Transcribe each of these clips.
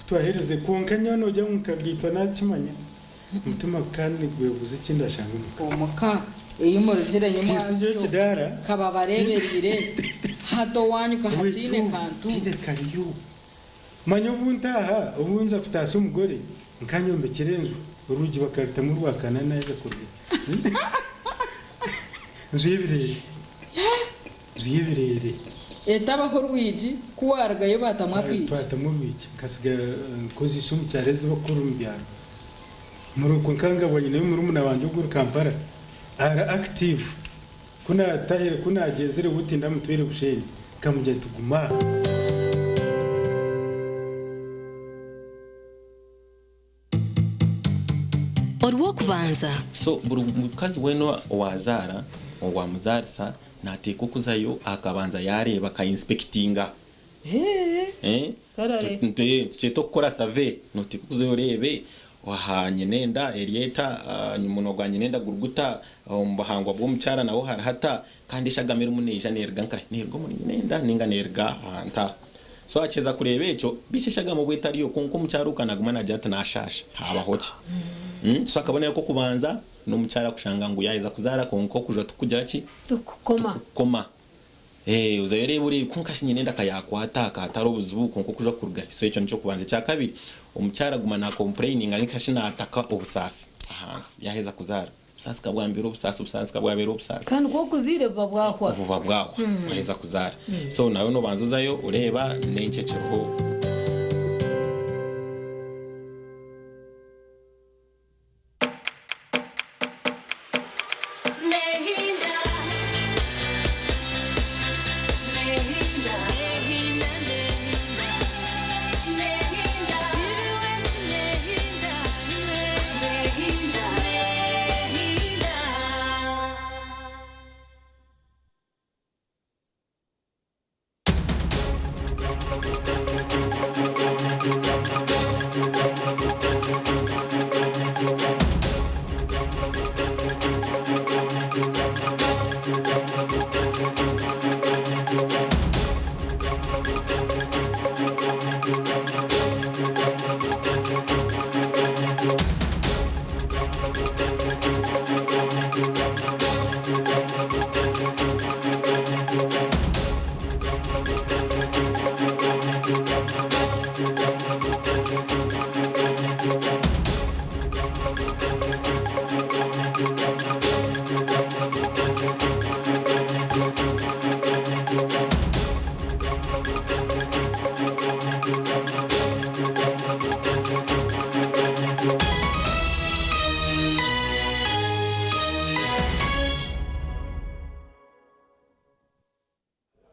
Ku twaherize kwonka nyowe noogira ngu nkagaitwa naakimanya, omutima gukaba nigwebuuza eki ndashanga omuka. Omuka ei murugire Tinsigyeyo nyomwazyo kidaara. ka babareebereire hati owaanyu ka hataine Owaitu kantu. tihaine kariyo. Manya obu ntaaha, obu nza kutaasya omugore, nkanyombekera enju, orwigi bakarutamu orwakana naaheza kuruga. Enju y'ebireere. Enju y'ebireere. Etabaho orwigi, ku waarugayo baatamu akaigi. Twatamu orwigi, nkatsiga nkoziise omu kyaro ezi barikukora omu byaro. Omuri okwo nkangabwa nyineyo murumuna wangye ogwo ori Kampala, ari active. Ku naatahire, ku naagyenzire we tindamutwire Bushenyi, nkamugira nti guma aha. Orw'okubanza. So buri mukazi weena owazaara, owamuzaarisa nateekwa okuzayo akabanza yareeba aka inspectinga. Tukyeta okukora survey, noteekwa okuzayo oreebe aha nyinenda eri eta, omunwa gwa nyinenda guri guta, omu buhangwa bw'omukyara naho hari hata, kandi eshagama erimu neija neruga nkahi? Neruga omuri nyinenda ninga neruga ahantu aha. So akiheza kureeba ekyo, beitu eshagama obu etariyo, kwonka omukyara ogu ka naguma nagira ati nashaasha, habaho ki? So akabonero k'okubanza n'omukyara kushanga ngu yaheza kuzaara kwonka okujwa tikukugira ki? Tikukukoma. Tikukukoma. Eeh ozayo oreebe oreebe kwonka shi nyinenda ka yakwata ka hatariho obuzibu kwonka okujwa kurugahi? So ekyo nikyo kubanza. Ekyakabiri, omukyara aguma na complaininga ninga shi nataka obusaasi ahansi yaheza kuzaara. Obusaasi ka bwambeera obusaasi, obusaasi ka bwabeera obusaasi. Kandi ku okuzaire buba bwahwa. Buba bwahwa waheza kuzaara. So nawe nobanza ozayo oreeba n'enki ekiriho.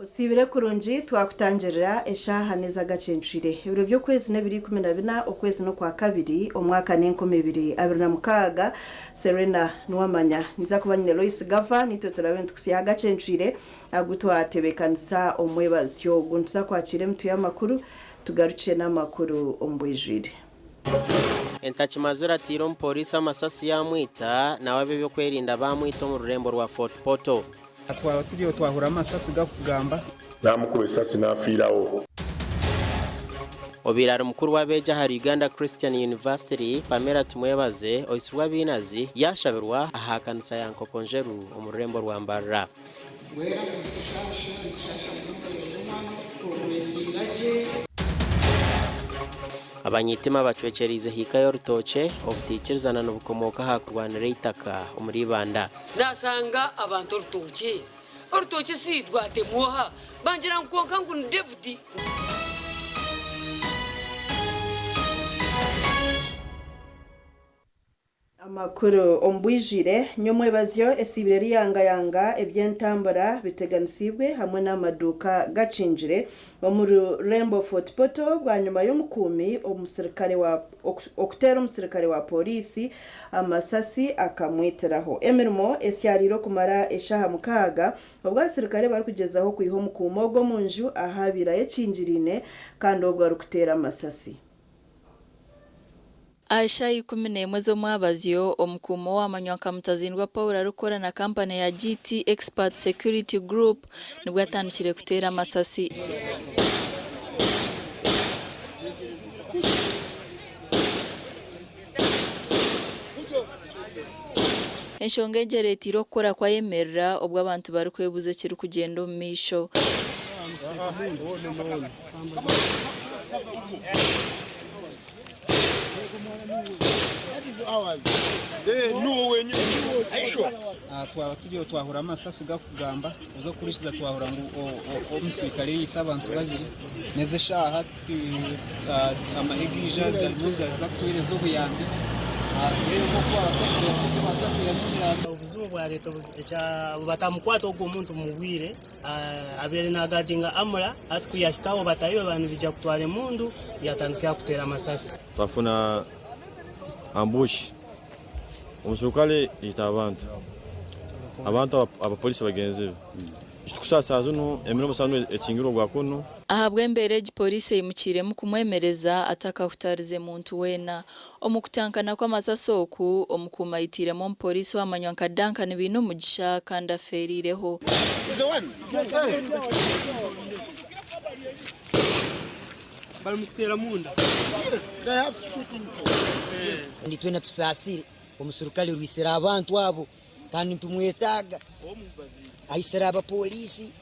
Osiibire kurungi twakutangirira eshaaha n'ez'agacencwire. Ebiro by'okwezi n'ebiro 14 okwezi n'okwakabiri omwaka n'enkumi ibiri abiri na mukaaga. Serena Nuwamanya ninza kuba nyine Lois Gava naitwe turabe nitukutsya agacencwire agu twatebeekanisa omwebazyo ogu. Nituza kwakiira emitwe y'amakuru tugarukye n'amakuru omu bwijwire. Entakimazire ateire omupooriisi amasasi yaamwita nawe ab'eby'okwerinda baamwita omu rurembo rwa Fort Portal. Twaba turiyo twahurira amasasi garikugamba. Naamukuba esasi naafiiraho. Obaire ari mukuru w'abeegi ahari Uganda Christian University, Pamela Tumwebaze, oitsirwe abainazi, yaashabirwa aha kanisa ya Nkokonjeru omu rurembo rwa Mbarara. Abanyitima bacwekyereize hiika y'orutookye, obutaikirizana nibukomooka aha kurwanira eitaka omuri Ibanda. Naashanga abantu orutookye, orutookye shi rwatemwa oha? Bangira ngu kwonka ngu ni David. Amakuru omu bwijwire, Nyomwebazyo esiibire riyangayanga eby'entambura biteganisiibwe hamwe n'amaduuka gakingire omu rurembo Fort Portal bwanyima y'omukuumi omusirikare wa okuteera omusirikare wa Pooriisi amasasi akamwitiraho. Emirimo esyariire okumara eshaaha mukaaga obwo abasirikare barikugyezaho kwiha omukuumi ogwo omunju ahu abaire ayekingiriine kandi obwo arikuteera amasasi. Aha shaaha 11 z'omwabazyo, omukuumi owamanywa nka Mutazindwa Paul arikukora na kampani ya GT Expert Security Group nibwo atandikire kuteera amasasi. Enshonga egi ereeteire okukora kwayemerera obwo abantu barikwebuuza ekirikugyenda omu maisho. Twaba turiyo twahurira amasasi gakugamba kuza kurikiza twahurira ngu omusirikare yaita abantu babiri n'ezi eshaaha amahe gaija gariyo nigaza kutuheereza obuyambi tureebe oku babaasa kwihamu omuyambi. Obuzibu bwareeta batamukwata ogwo omuntu omu bwire abaire nagadinga amura hati kuyahika aho bataahi be baaba kutwara emundu yatandika kuteera amasasi. Twafuna ambush omuserukale yaita abantu, abantu abapolisi bagenzi be. Ekitukusaasa saaha zinu emirimo saaha zinu ekingirwe ogwa kunu. Ahabw'embeera egi pooriisi eimukiiremu kumwemereza atakahutarize muntu weena. Omu kutankana kw'amasasi oku, omukuumi aitiiremu omupooriisi owamanywa nka Duncan Bainomugisha kandi afeeriireho. Kandi twena tusaasire omuserukare orwisire abantu abo kandi nitumwetaaga. Aisire abapooriisi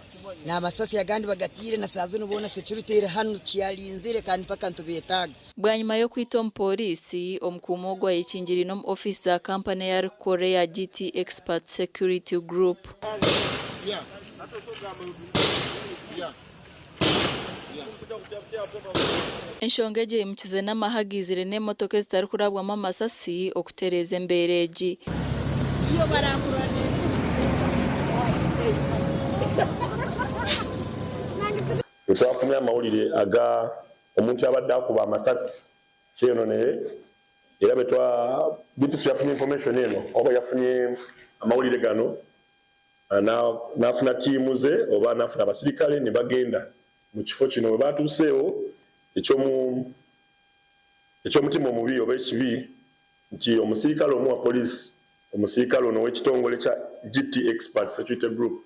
n'amasasi agandi bagataire na saaha zinu boona security eri hanu tukyarinzire kandi mpaka nitubeetaaga. Bwanyima y'okwita omupooriisi, omukuumi ogu ayekingiriine omu ofiisi za kampani ei arikukorera eya GT Expert Security Group. Enshonga egi eimukize n'amahe agaizire n'emotoka ezitarikurabwamu amasasi okutereeza embeera egi. Twafunye amawulire aga omuntu abadde akuba amasasi kyeyononere era bwetwa DPC yafunye information eno oba yafunye amawulire gano n'afuna ttiimu ze oba n'afuna abasirikale ne bagenda mu kifo kino. Bwe baatuuseewo, eky'omutima omubi oba ekibi nti omusirikale omu wa poliisi, omusirikale ono ow'ekitongole kya GT Expert Security Group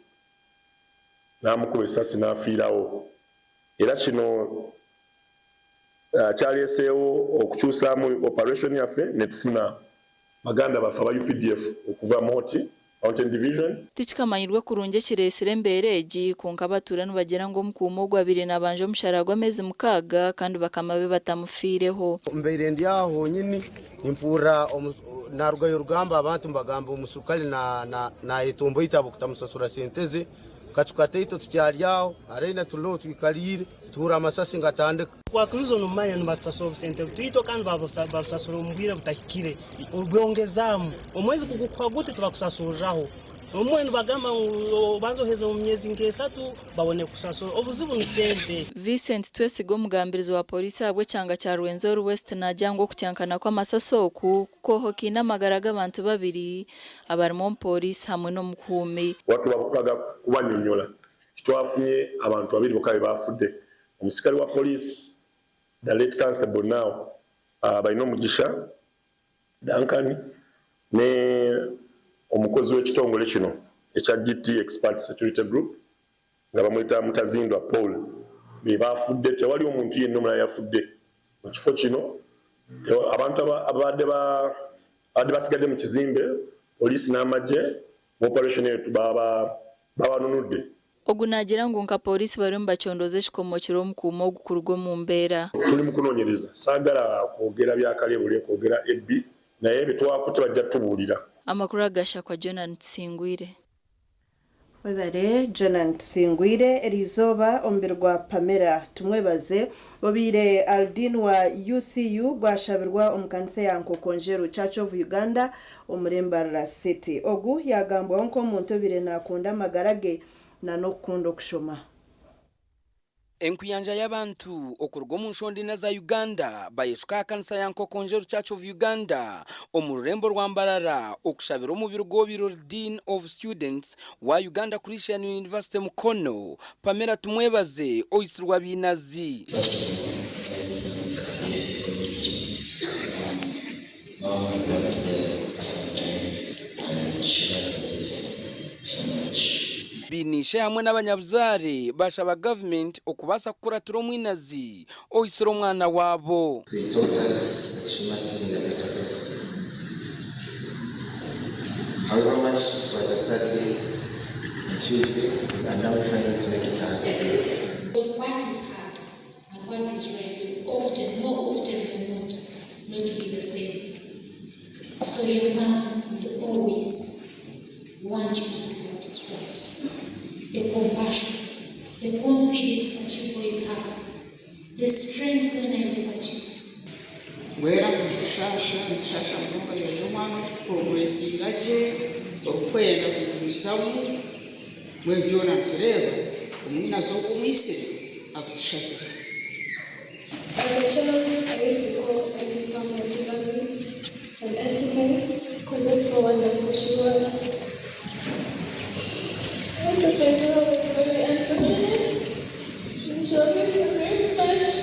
n'amukuba essasi n'afiirawo era kino kyaleeseewo okukyusaamu operation yaffe ne tufuna Baganda baffe aba updf okuva Moti Mountain Division. Tikikamanyirwe kurungi ekireetsire embeera egi, kwonka abatuura nibagira ngu omukuumi ogu abaire nabanja omushara gw'ameezi mukaaga kandi bakama be batamufiireho. Mbaire ndi aho honyini nimpurira narugayo orugamba abantu nibagamba omuserukare nayetomboita ahabw'okutamusasura sente ze. Kacu kataito tukyari aho haraina turiho twikariire tuhurira amasasi ngatandika. Kwakiriza nomanya nibatusasura obusente butaito kandi babusasura omu bwire butahikire obwongezamu omwezi kugukuhwa guti tibakusasuriraho obumwe nibagamba ngu obanze oheze omu myezi nk'esatu babone kukusasura obuzibu ni sente. Vincent Twesige omugambirizi wa Pooriisi ahabw'ekyanga kya Rwenzori West naagira ngu okutyankana kw'amasasi oku kwohokiine amagara g'abantu babiri abarimu omupooriisi hamwe n'omukuumi. Watubaga kubanyonyola nti twafunye abantu babiri boka bebafudde, omusikale wa police the late constable now Bainomugisha Duncan ne omukozi wekitongole kino ekya GT Expert Security Group nga bamweta Mutazindwa Paul bebafudde, tewali omuntu yenna omulala yafudde mukifo kino. Abantu ababadde basigadde mu kizimbe police n'amagye mu operation eyo babanunudde. Ogu naagira ngu nka pooriisi bariyo nibacondooza ekikomo kiri omukuumi ogu kuruga omu mbeera. Tuli mu kunoonyereza, saagala kwogera bya kalebule, kwogera ebbi naye betwakutte bajja tubuulira. Amakuru agashakwa Jonan Tusingwire. Webare Jonan Tusingwire. Eriizooba omubiri gwa Pamela Tumwebaze obaire ari Dean wa UCU gwashabirwa omu kanisa ya Nkokonjeru Church of Uganda omuri Mbarara City. Ogu yaagambwaho nk'omuntu obaire naakunda amagara ge na n'okukunda okushoma. Enkuyanja y'abantu okuruga omu nshonda ina za Uganda bayeshuka aha kanisa ya Nkokonjeru Church of Uganda omu rurembo rwa Mbarara okushabira omubiri gw'obaire ori Dean of Students wa Uganda Christian University Mukono, Pamela Tumwebaze oitsirwe abainazi. Bainishe hamwe n'abanyabuzaare bashaba gavumenti okubaasa kukuratira omwinazi oitsire omwana waabo. They taught us that she must be in a better place. However much it was a sad day on Tuesday, we are now trying to make it a happy day. What is hard and what is right will often, more often than not, not be the same. So your mom will always want you to do what is right. The compassion, the confidence that you boys have, the strength when I look at you. Mbwenu nitushasha nitushasha munonga yari omwana orikuprogressinga gye orikwenda kugumizamu mbwenu byona nitureeba omwinazi ogu omwitsire akutushazire. As a child, I used to call Auntie Pam Auntie Mami and Auntie Mavis because that's how wonderful she was. What happened to her was very unfortunate. She will miss her very much.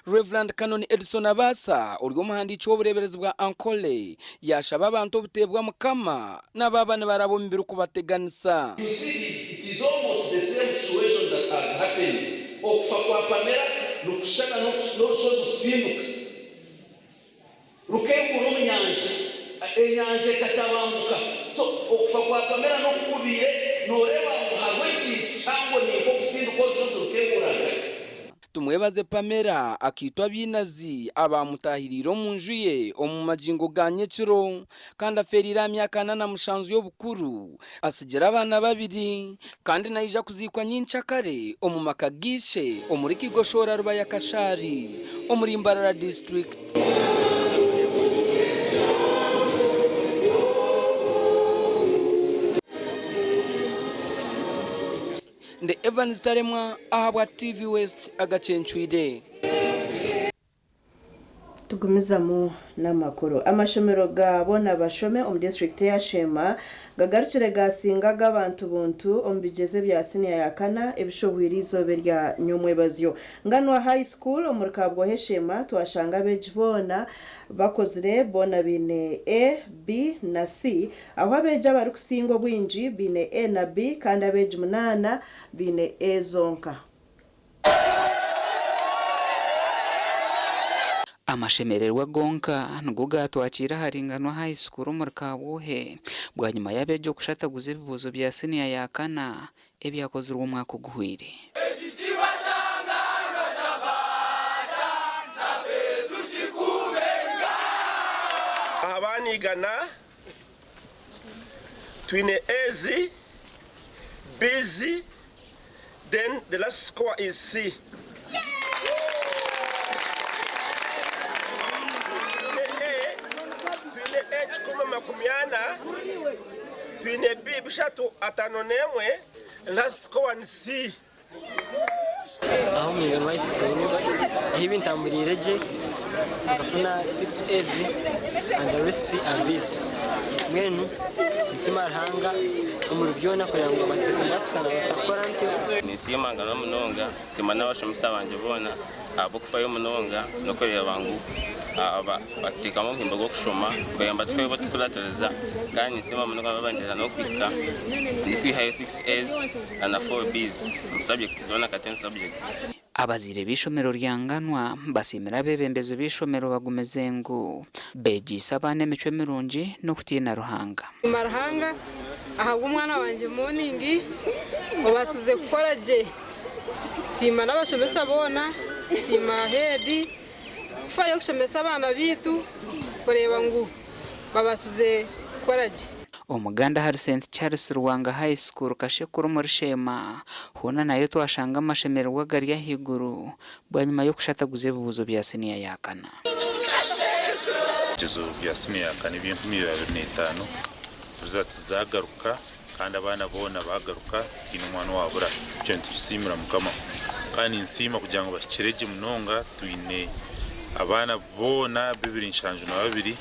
Rev. Canon Edson Abaasa ori omuhandiiki w'obureeberezi bwa Ankole yaashaba abantu obuteebwa Mukama na baaba nibaraba omu birikubateganisa. You see this, it is almost the same situation that has happened. Okufa kwa Pamela nikushushana n'orushozi kusinduka rukehuura omu nyanja, enyanja ekatabanguka. So okufa kwa Pamela n'oku kubaire nooreeba ngu hariho ekintu kihango ninka okusinduka orushozi rukehuurangana. Tumwebaze Pamela akaitwa abainazi abaamutaahiriire omu nju ye omu magingo ga nyekiro kandi afeereire aha myaka 47 y'obukuru. Atsigire abaana babiri kandi naija kuziikwa nyenkyakare omu maka g'ishe omuri Kigoshoora Rubaya Kashari omuri Mbarara District. Ndi Evans Taremwa ahabwa TV West agacencwire. Tugumizamu n'amakuru. Amashomero ga Boona Bashome omu disiturikiti eya Sheema gagarukire gaasinga ag'abantu buntu omu bigyezo ebya siniya ya kana ebishohwire eizooba erya nyomwebazyo. Nganwa High School omuri Kabwohe Sheema twashanga abeegi boona bakozire boona baine A, B na C ahu abeegi abarikusinga obwingi baine A na B kandi abeegi munaana baine A zonka. Amashemererwa gonka nigo gaatwakiire ahari Nganwa High School omuri Kabwohe bwanyima y'abeegi okushataguza ebibuuzo bya siniya ya kana ebyakozirwe omwaka oguhweire. Abaana 100 twine A's, B's, then the last score is C. Twine A, twine A 140, twine B 351, last score ni C. Aho omu Nganwa High School ahu bintamburiire gye nkafuna 6 A's and the rest are B's. Mbwenu ninsiima Ruhanga omuri byona kureba ngu abaase kumbaasisa nabaasa kukora ntyo. Ninsiima Nganwa munonga, nsiima n'abashomesa bangye boona ahabw'okufayo munonga n'okureeba ngu batuteekamu omuhimbo gw'okushoma bayamba tufeyo obu tukuratiriza kandi ninsiima munonga babangyeza n'okuhika ndikwihayo 6 A's na 4 B's omu subjects zoona nka 10 subjects. Abazaire b'eishomero rya Nganwa basiimire abeebembezi b'eishomero bagumize ngu beegyeise abaana emicwe mirungi n'okutiina Ruhanga. Nsiima Ruhanga ahabw'omwana wangye Morning obaasize kukora gye. Nsiima n'abashomesa boona, nsiima head kufayo kushomesa abaana baitu kureeba ngu babaasize kukora gye. Omuganda ahari St Charles Ruwanga High School Kashekuru omuri Sheema hoona nayo twashanga amashemererwa gari ahaiguru bwanyima y'okushataguza ebibuuzo bya siniya ya kana. Ebigyezo bya siniya ya kana eby'enkumi abiri n'etaano results zaagaruka kandi abaana boona baagaruka, tihaine omwana owaabura. Ekyo nitukisiimira Mukama kandi ninsiima kugira ngu bahikire gye munonga. Twine abaana boona 272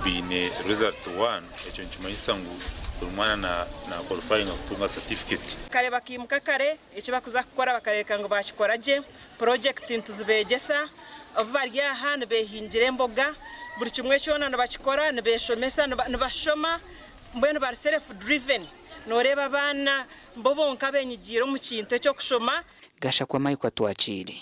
baine result 1. Ekyo nikimanyisa ngu buri mwana na qualifyinga kutunga certificate. Kare bakiimuka kare, eki bakuza kukora bakareka ngu bakikora gye. Project nituzibegyesa. Obu bari aha nibehingira emboga, buri kimwe kyona nibakikora, nibeshomesa, nibashoma, mbwenu bari self driven. Nooreeba abaana bo bonka benyigiire omu kintu eky'okushoma. Gashakwa Michael Atwakiire.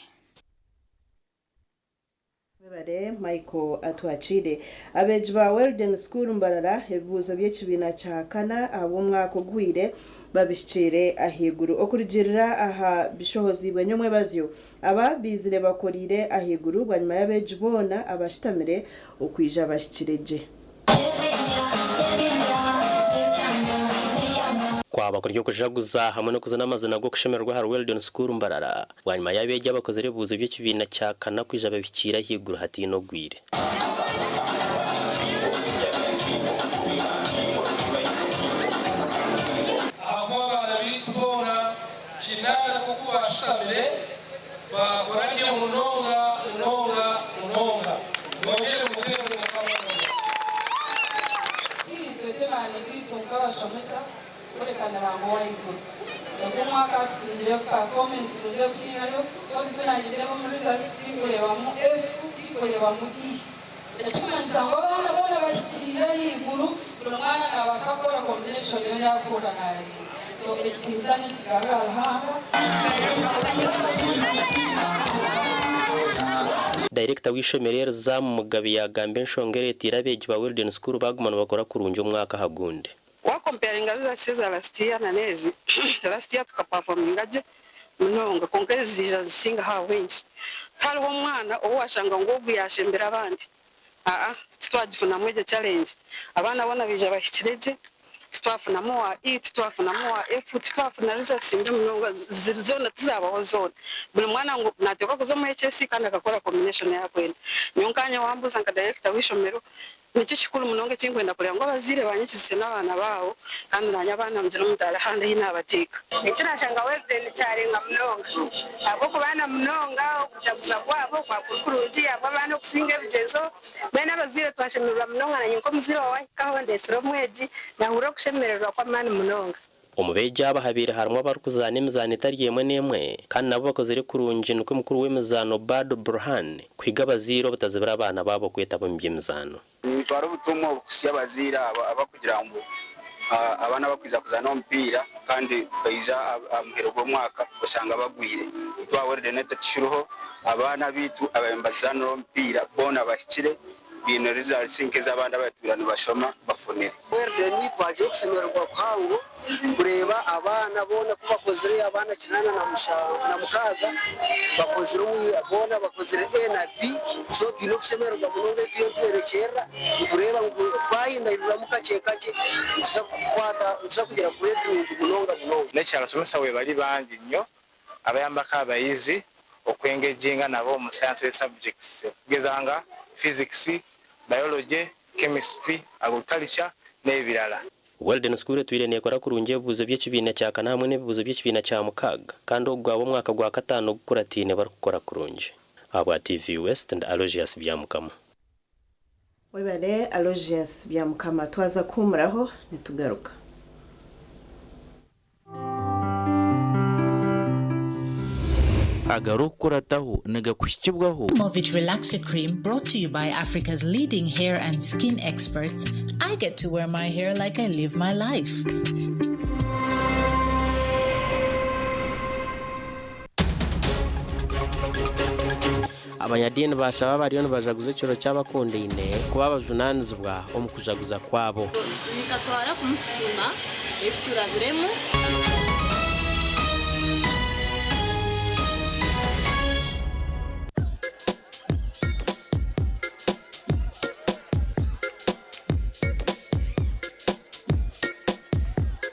Mwebare Michael Atwakiire. Abeegi ba Weldon School Mbarara ebibuuzo by'ekibiina kya kana ahabw'omwaka oguhweire babihikiire ahaiguru. Okurugiirira aha bishohoziibwe nyomwebazyo, aba baizire bakoriire ahaiguru bwanyima y'abeegi boona abashutamire okwija bahikire gye. Kwaba kuri okujaguza hamwe n'okuzina amazina g'okushemererwa ahari Weldon School Mbarara bwanyima y'abeegi abakozire ebibuuzo by'ekibiina kya kana kwija babihikiire ahaiguru hataine ogwire. Ahakuba abaana baitu boona kinaana nk'oku baashutamire, baakora gye munonga munonga munonga. Mwongyere muteerere Mukama omugabo. Titwe maani gaitu nk'abashomesa kureka ni Ruhanga ow'ahaiguru. Ogu omwaka tusingire performance nungi ekusingayo coz ku nanindeeba omu results tinkureebamu F tinkureebamu E. Ekikumanyisa ngu abaana boona bahikiire ahaiguru buri mwana nabaasa kukora combination yoona eyakuhurira nayenda. So ekitiinisa ninkigarura Ruhanga. Dayirekita w'eishomero eri Zam Mugabe yaagamba enshonga ereeteire abeegi ba Weldon School baaguma nibakora kurungi omwaka aha gundi. Wakomparinga results eza last year na n'ezi, last year tukapafominga gye munonga kwonka ezi ziija nizisingaho ahabw'enki? Tihariho omwana ou washanga ngu ogu yashembera abandi, aa titwagifunamu egyo challenge, abaana boona baija bahikire gye, titwafunamu owa E, titwafunamu owa F, titwafuna results mbi munonga, ziri zoona tizabaho zoona, buri mwana ngu nateekwa kuza omu HSC kandi akakora combination ei akwenda. Nyowe nkanye wambuuza nka director w'eishomero, Nikyo kikuru munonga eki nkwenda kureeba ngu abazaire banyikirize n'abaana baabo kandi naanye abaana ngire omudaara ahandi ahi naabateeka. Eki nashanga Weldon kyarenga munonga ahabw'okuba na munonga okujaguza kwabo kwaba kuri kurungi ahabw'abaana okusinga ebigyezo. Mbwenu abazaire twashemererwa munonga nanye nk'omuzaire owahikaho ndetsire omwegi nahurira okushemererwa kw'amaani munonga. Omu beegi aba habaire harimu abarikuzaana emizaano etari emwe n'emwe kandi nabo bakozire kurungi nikwo mukuru w'emizaano Bado Burhan kuhiga abazaire obutazibira abaana baabo kwetaba omu by'emizaano. Nitwara obutumwa obu kuhitsya abazaire aba abarikugira ngu abaana abarikwija kuzaana omupiira kandi baija aha muheru gw'omwaka oshanga bagwire. Itwe aha World United Shuluho abaana baitu ababaire nibazaanira omupiira boona bahikire baine results nk'ez'abandi abatwire nibashoma bafunire. Weldon twagira okushemererwa kuhango kureeba abaana boona ku bakozire abaana 86 bakozire boona bakozire A na B so twine okushemererwa munonga ei turiyo nitworekyerera nitureeba ngu twahindahinduramu kakye kakye nituza kukwata nituza kugira grade nungi munonga munonga. N'ekyabashomesa bwebari bangi nnyo abayambako abayizi okwengeginga nabo omu science subjects okugeza nga Physics, Biology, Chemistry, Agriculture n'ebirala. Weldon School etwire neekora kurungi ebibuuzo by'ekibiina kya kana hamwe n'ebibuuzo by'ekibiina kya mukaaga kandi ogu gwaba omwaka gwa kataano ogukurataine barikukora kurungi. Ahabwa TV West, ndi Aloysius Byamukama. Webale Aloysius Byamukama. Twaza kuhuumuraho nitugaruka. Agarikukurataho nigakuhikibwaho. Movit Relaxer Cream brought to you by Africa's leading hair and skin experts, I get to wear my hair like I live my life. Abanyadiini baashaba abariyo nibajaguza ekiro ky'abakundaine kuba abajunaanizibwa omu kujaguza kwabo. Nikatwara kumusiima ebi turabiremu.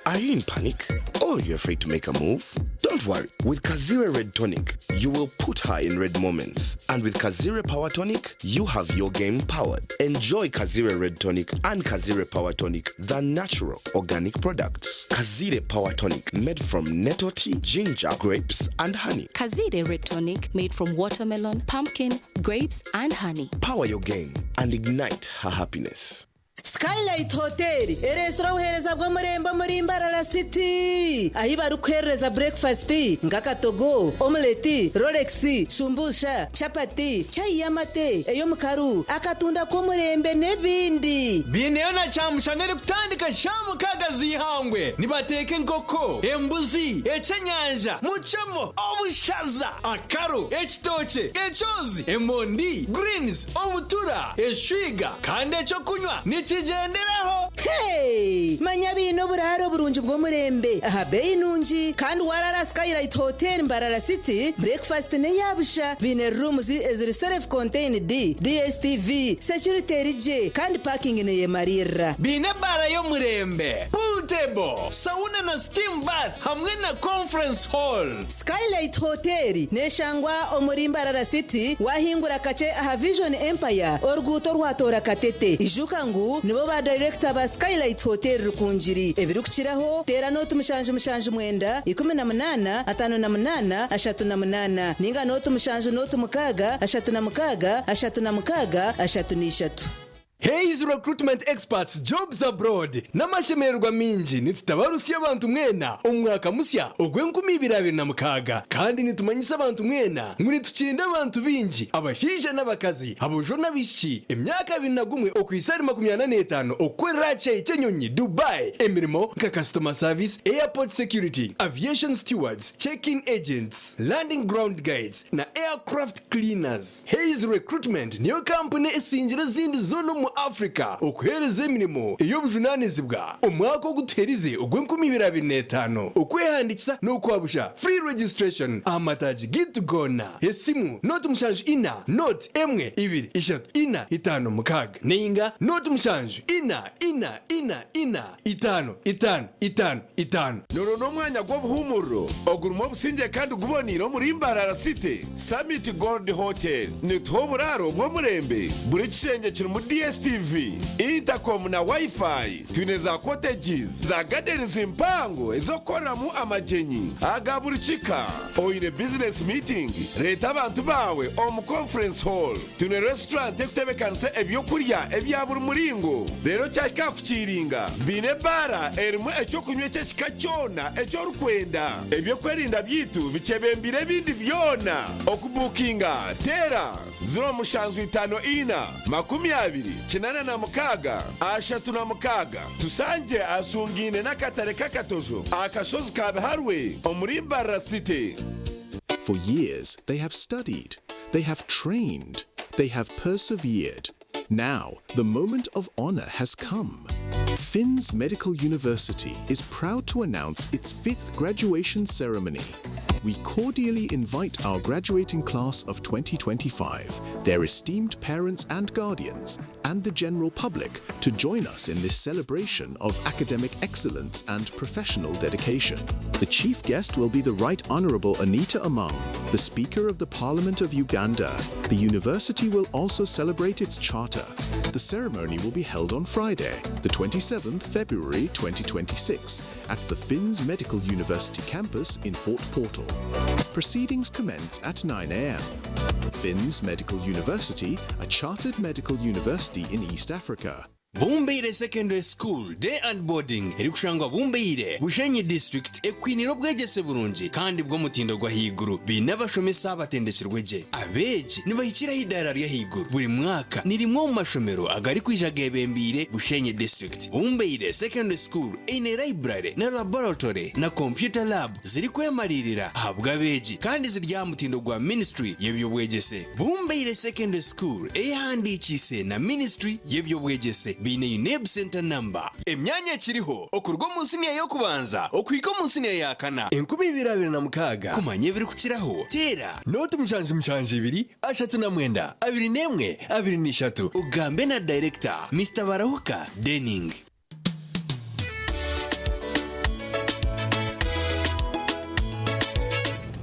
Are you in panic? Or you're afraid to make a move? Don't worry. With Kazire Red Tonic, you will put her in red moments. And with Kazire Power Tonic, you have your game powered. Enjoy Kazire Red Tonic and Kazire Power Tonic, the natural organic products. Kazire Power Tonic, made from nettle tea, ginger, grapes, and honey. Kazire Red Tonic, made from watermelon, pumpkin, grapes, and honey. Power your game and ignite her happiness. Skylight Hotel ereetsire obuheereza bw'omurembe omuri Mbarara City ahi barikukuheerereza breakfast nk'akatogo, omelette, rolex, shumbusha, chapati, chai y'amate, ey'omukaru, akatunda k'omurembe n'ebindi. Biineyo na kyamushana erikutandika shaaha mukaaga z'eihangwe. Nibateeka enkoko, embuzi, ekyenyanja, mucemo, obushaza, akaru, ekitookye, ekyozi, emondi, greens, obutura, eshwiga kandi ekyokunywa nikigyenderaho. Hey! Manya baine oburaaro burungi bw'omurembe aha beeyi nungi kandi waraara Skylight Hotel Mbarara City, breakfast n'eya busha. Baine rooms eziri self contained, DSTV, security eri gye kandi parking neyemariirira. Baine ebaara y'omurembe, pool table, sauna na steam bath hamwe na conference hall. Skylight Hotel neshangwa omuri Mbarara City wahingura kakye aha Vision Empire oruguuto orwatoora Katete. Ijuka ngu nibo ba dayirekita ba Skylight Hotel Rukungiri. Ebirikukiraho teera nooti 779 18 58 38 ninga nooti 7 nooti 6 36 36 33. Hays Recruitment Experts Jobs Abroad N'amashemererwa maingi nitutabarutsya abantu mwena omu mwaka musya ogw'enkumi ibiri abiri na mukaaga kandi nitumanyisa abantu mwena ngu nitukinda abantu baingi abashaija n'abakazi, aboojo n'abaishiki, emyaka 21 okuhitsya ahari 45 okukorera aha kishaayi ky'enyonyi Dubai emirimo nka Customer Service, Airport Security, Aviation Stewards, Check-in Agents, Landing Ground Guides na Aircraft Cleaners. Hays Recruitment niyo kampuni esingire ezindi zoona omu Africa okuheereza emirimo ey'obujunaanizibwa omwaka ogu tuherize ogw'enkumi ibiri abiri n'etaano. Okwehandiikisa n'okwabusha, free registration, aha mataagi gaitu goona. Esimu, 074 0 1 2 3 4 5 6 nainga 0 7 4 4 4 4 5 5 5 5. Noro n'omwanya gw'obuhuumuriro ogurimu obusingye kandi guboneire omuri Mbarara City, Summit Gold Hotel. Nituha oburaaro bw'omurembe, buri kishengye kirimu DSTV, intercom na Wi-Fi. Twine za cottages, za gardens mpango ez'okukoreramu amagyenyi aga buri kika. Oine business meeting, reeta abantu baawe omu conference hall. Twine restaurant ekutebekanisa ebyokurya ebya buri muringo reero kyahika aha kukiiringa baine ebaara erimu ekyokunywa eky'ekika kyona eki orikwenda. Ebyokwerinda byaitu bikyebembeire ebindi byona. Okubuukinga teera 0754 20 86 Tushangye ahashungaine n'akatare k'akatojo aha kashozi ka Biharwe omuri Mbarara City. For years, they have studied, they have trained, they have persevered. Now, the moment of honor has come. Finn's Medical University is proud to announce its fifth graduation ceremony. We cordially invite our graduating class of 2025, their esteemed parents and guardians, and the general public to join us in this celebration of academic excellence and professional dedication. The chief guest will be the Right Honorable Anita Among, the Speaker of the Parliament of Uganda. The university will also celebrate its charter. The ceremony will be held on Friday, the 27th February 2026, at the Finns Medical University campus in Fort Portal. Proceedings commence at 9 a.m. Finns Medical University, a chartered medical university in East Africa. Bumbeire Secondary School Day and Boarding erikushangwa Bumbeire, Bushenyi District ekwiniire obwegyese burungi kandi bw'omutindo gw'ahaiguru. Baine abashomesa abatendekirwe gye. Abeegi nibahikira aha idaara ry'ahaiguru buri mwaka. Ni rimwe omu mashomero agarikwija geebembeire Bushenyi District. Bumbeire Secondary School eine library na laboratory na computer lab zirikwemariirira ahabw'abeegi kandi ziri aha mutindo gwa Ministry y'eby'obwegyese. Bumbeire Secondary School eyehandiikiise na Ministry y'eby'obwegyese baine UNEB Centre Number. Emyanya ekiriho okuruga omu siniya y'okubanza okuhika omu siniya ya kana. 2026. Kumanya ebirikukiraho, teera. Nooti 772 39 21 23 ogambe na Dayirekita, Mister Barahuka Denning.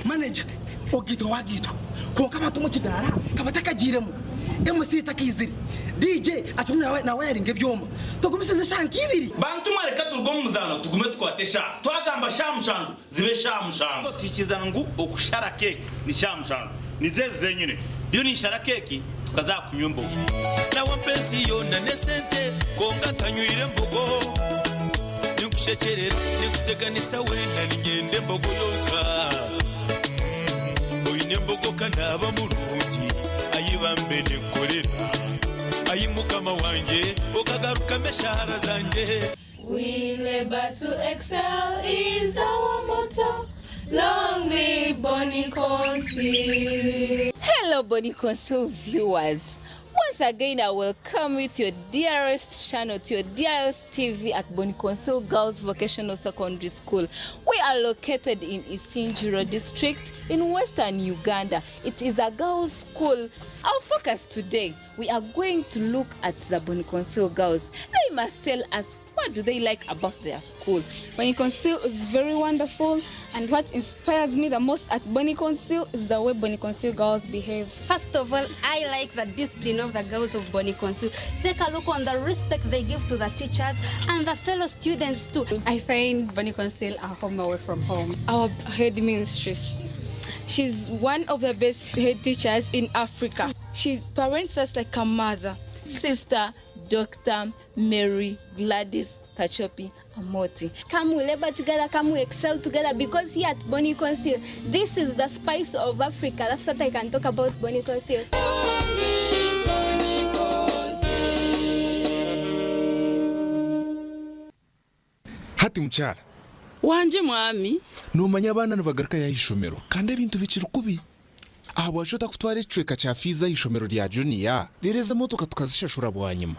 Manager, Ogaitwa wagaitwa kwonka abantu omu kidaara ka batakagiiremu, MC takaizire, DJ akirimu nawayaringa ebyoma. Tugumisirize eshaaha nka ibiri. Bantu mwe reka turuge omu muzaano tugume tukwate eshaaha. Twagamba shaaha mushanju zibe shaaha mushanju. Tuhikirizana ngu okushara keeki ni shaaha mushanju. Nizo ezi zenyine. Ndiyo ninshara keeki tukaza aha kunywa embogo. Nawe ampa ensi yoona n'esente kwonka ntanywire mbogo. Ninkushekyerera, ninkuteganisa weena niinyenda embogo yonka. Oine embogo ka naaba murungi, ai bambe ninkukorera. Ai Mukama wangye, okagarukamu eshaara zangye. We labor to excel is our motto. Long live Bonny Council. Hello, Bonny Council viewers. Once again, I welcome you to your dearest channel, to your dearest TV at Bonny Council Girls Vocational Secondary School. We are located in Isingiro District in Western Uganda. It is a girls' school. Our focus today, we are going to look at the Bonny Council girls. They must tell us what do they like about their school. Bonny Council is very wonderful, and what inspires me the most at Bonny Council is the way Bonny Council girls behave. First of all, I like the discipline of the girls of Bonny Council. Take a look on the respect they give to the teachers and the fellow students too. I find Bonny Council a home away from home. Our head mistress, she's one of the best head teachers in Africa. She parents us like a mother. Sister Dr. Mary Gladys Kachopi Amoti. Come we labor together, come we excel together, because here at Bonny Council, this is the spice of Africa. That's what I can talk about Bonny Council. Hati mukyara. Wangye mwami. Noomanya abaana nibagarukayo aha ishomero kandi ebintu bikiri kubi. Ahabwaki otakutwara ekicweka kya fiizi aha ishomero rya juniya reero ezi emotoka tukazishashura bwanyima?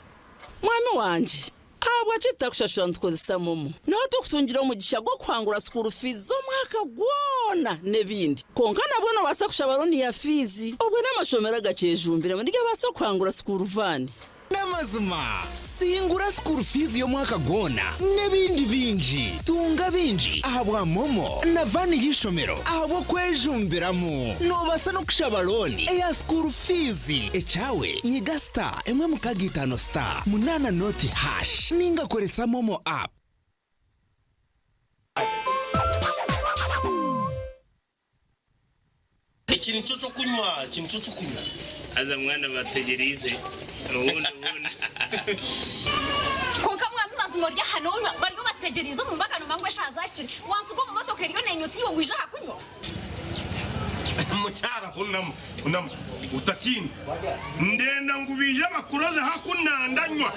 Mwami wangye, ahabwaki tutakushashura nitukozesa momo? Niho turikutungira omugisha gw'okuhangura sukuuru fiizi z'omwaka gwona n'ebindi. Kwonka nabwo noobaasa kushaba looni ya fiizi obwo n'amashomero agakyejumbiremu nigabaasa kuhangura sukuuru vaani. N'amazima, singura school fees y'omwaka gwona n'ebindi bingi. Tunga bingi ahabwa MoMo na van y'eishomero ahabw'okwejumbiramu. Noobaasa n'okushaba looni eya school fees. Ekyawe nyiga star emwe mukaaga itaano star munaana noti hash ninga koresa MoMo app. Eki nikyo ky'okunywa, eki nikyo ky'okunywa. Haza mwana bategyereize obundi obundi. Kwonka mwami mazima ori aha nonywa bariyo bategyereize omu mbaga nomanya ngu eshaaha zahikire wansiga omu motoka eriyo nenyusa iwe ngu ija aha kunywa. Mukyara hunama, hunama otatiina. Ndenda ngu baije bakuroze haku nandanywa.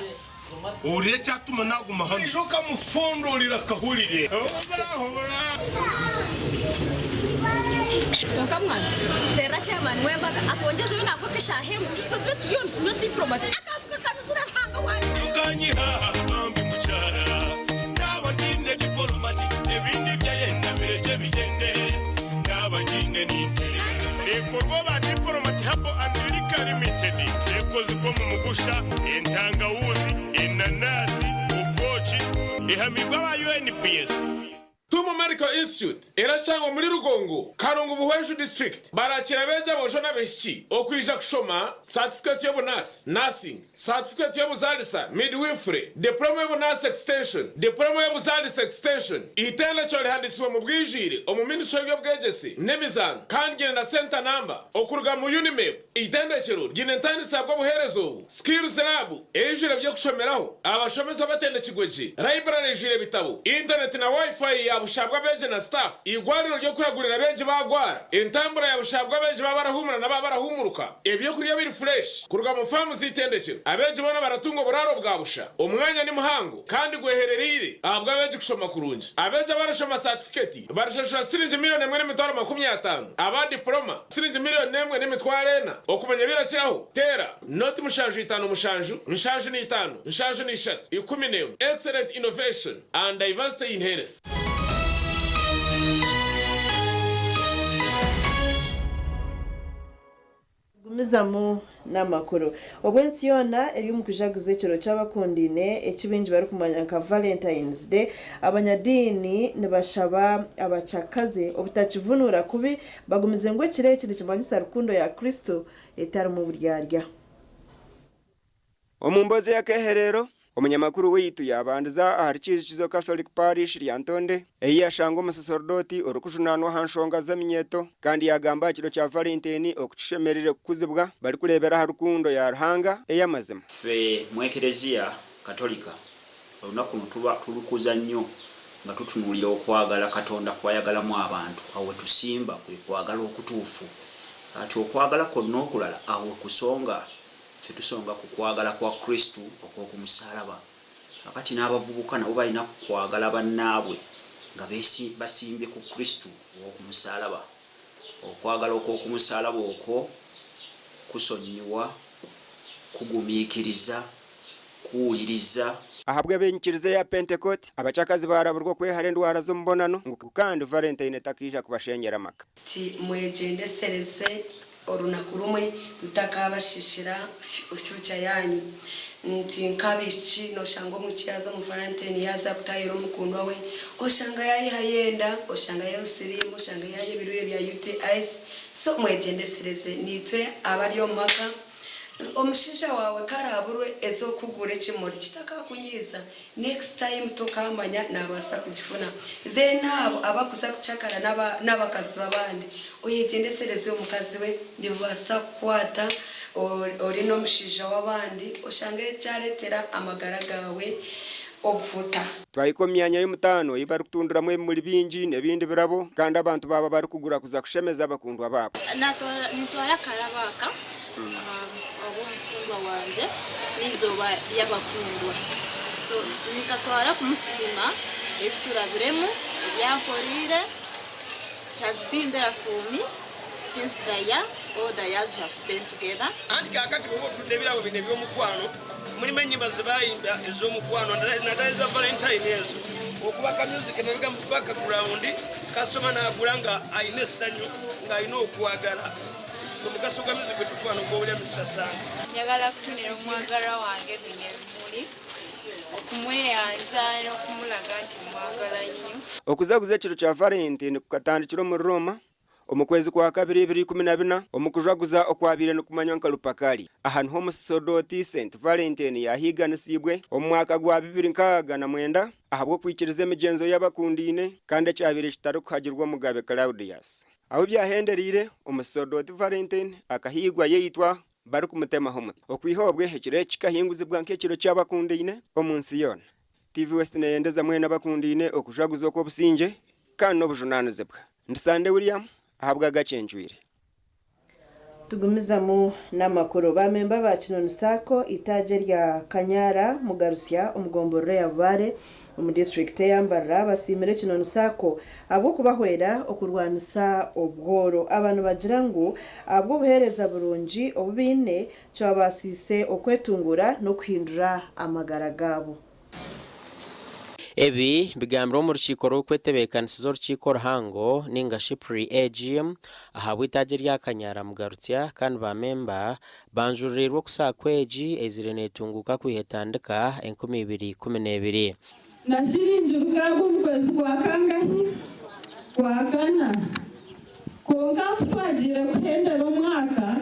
Ohurire ekyatuma naguma hanu. Oija okamufundurira akahurire. Kwonka mwana teerera chairman w'embaga atwongyezeyo nabwo nk'eshaaha emwe itwe tube turiyo nitunywa diplomat akantu kakanuzire Ruhanga wangye. Okanyiha aha bambi mukyara naaba ngiine dipolomati ebindi byayenda birekye bigyende naaba ngiine ninterera. Ekorwa aba Diplomat Herbal and Liquor Limited ekozirwe omu mugusha, entangawuzi, enanasi, obwoki, ehamibwe aba UNBS. Tumu Medical Institute erashangwa omuri Rugongo, Karungu Buhweju District. Barakira abeegi aboojo n'abaishiki okwija kushoma satifikeeti y'obunaasi, Nursing, satifikeeti y'obuzaalisa, Midwifery, Diploma y'obunaasi Extension, Diploma y'obuzaalisa Extension. Eitendekero rihandiisibwe omu bwijwire omu Ministry y'eby'obwegyese n'emizaano kandi ryine na Centre Number okuruga mu UNIMEB. Eitendekero ryine entandisa bw'obuheereza obu, Skills Lab eijwire eby'okushomeraho, abashomesa batendekirwe gye, library eijwire ebitabo, intaneti na Wi-Fi ya busha bw'abeegi na staff, eigwariro ry'okuragurira abeegi baagwara, entambura ya busha bw'abeegi baaba barahuumura na baaba barahuumuruka, ebyokurya biri fureshi kuruga mu faamu z'eitendekero. Abeegi boona baratunga oburaaro bwa busha. Omwanya ni muhango kandi gweherereire ahabw'abeegi kushoma kurungi. Abeegi abarashoma saatifiketi barashashura siringi miriyoni emwe n'emitwaro 50, aba dipuloma siringi miriyoni emwe n'emitwaro ena. Okumanya ebirakiraho, teera noti 7 5 7 5 73 11. Excellent innovation and diversity in health. Gumizamu n'amakuru. Obu ensi yoona eri omu kujaguza ekiro ky'abakundaine eki baingi barikumanya nka Valentine's Day, abanyadiini nibashaba abacakazi obutakivunuura kubi bagumize ngu ekiro eki nikimanyisa rukundo ya Kristo etarimu buryarya. Omu mboozi y'akeeherero, Omunyamakuru waitu yaabandiza ahari Kiijukizo Catholic Parish Lyantonde ei yashanga omusaserdooti orikujunaanwa aha nshonga z'eminyeeto kandi yaagamba aha kiro kya Valentine oku kishemereire kukuzibwa barikureebera aha rukundo ya Ruhanga ey'amazima. Ffe mu Eklezia Katolika olunaku luno tuba tulukuza nnyo nga tutunuulira okwagala Katonda kw'ayagalamu abantu. Awo we tusimba kwe kwagala okutuufu. Ati okwagala kwonna okulala awo we kusonga. Ffe tusonga ku kwagala kwa Kristu okw'oku musaalaba. Kaakati n'abavubuka nabo balina kwagala bannaabwe nga basimbye ku Kristu ow'oku musaalaba. Okwagala okw'oku musaalaba okwo kusonyiwa, kugumiikiriza, kuwuliriza. Ahabw'ebinyikiriza eya Pentekoti, abacakazi baaraburwa okwehara endwara z'omubonano ngu kandi Valentine etakiija kubashenyera amaka. Ti mwegyendesereze orunaku rumwe rutakaabashiishira future yaanyu. Nti nk'abaishiki nooshanga omwishiki yaaza omu Valentine yaaza kutaahirira omukundwa we, oshanga yaayihayo enda, oshanga yaayihayo siriimu, oshanga yaayihayo ebirwaire bya UTIs. So mwegyendesereze. Naitwe abari omu maka, omushaija waawe ku araaburwe ez'okukugura ekimuri kitakakunyiiza, Next time tokamanya nabaasa kugifuna then abo abakuza kucakara nabakazi babandi oyegyendesereze omukazi we nibabaasa kukwata ori nomushaija wabandi oshange kyaretera amagara gaawe obuhuta. Twahika omu myanya y'omutaano ei barikutundiramu ebimuri bingi n'ebindi birabo kandi abantu baaba barikugura kuza kushemeza abakundwa baabo. Nintwara akarabo aka ahabw'omukundwa wangye n'eizooba ry'abakundwa. So ninkatwara kumusiima ebi turabiremu, ebi ankoreire. He has been there for me since the year, all the years we have spent together. Anti kaakati bw'oba otunudde ebirabo bino eby'omukwano, mulimu ennyimba ze baayimba ez'omukwano naddala eza Valentine ezo. Okuba ka music emabega mu background, kasitoma n'agula nga alina essanyu, ng'alina okwagala. Omugaso gwa music gwe tukuba n'ogwowulira Mister Sanga. Njagala kutunira omwagalwa wange bino ebimuli okumweyanza n'okumulaga nti mwagala nnyo. Okujaguza ekiro kya Valentine kukatandikira omuri Rooma omu kwezi kwa kabiri 2014 omu kujaguza okwabaire nikumanywa nka Lupercalia. Aha niho omusaserdooti Saint Valentine yaahiiganisiibwe omu mwaka gwa 2069 ahabw'okwikiriza emigyenzo y'abakundaine kandi ekyabaire kitarikuhagirwa Omugabe Claudius. Ahu byahendereire, omusaserdooti Valentine akahiigwa yaitwa barikumutemaho omutwe. Okwiha obwe, ekiro eki kikahinguzibwa nk'ekiro ky'abakundaine omu nsi yoona. TV West neyendeza mwena abakundaine okujaguza okw'obusingye kandi n'obujunaanizibwa. Ndi Sande William ahabwa Gakyencwire. Tugumizamu n'amakuru. Ba memba ba Kinoni Sacco eitaagi erya Kanyara Mugarusya omu gomborora ya Bubare omu disiturikiti eya Mbarara basiimire Kinoni Sacco ahabw'okubahwera okurwanisa obworo. Aba nibagira ngu ahabw'obuheereza burungi obu baine kibabaasiise okwetunguura n'okuhindura amagara gaabo. Ebi bigambirwe omu rukiiko rw'okwetebeekanisiza orukiiko oruhango ninga shi Pre-AGM ahabw'eitaagi erya Kanyara Mugarutsya kandi ba memba banjuririirwe oku SACCO egi eizire neetunguuka kwiha etandika 2012. Na shiringi rukaaga omu kwezi kwa kangahi? Kwa kana. Kwonka ku twagiire kuhendera omwaka,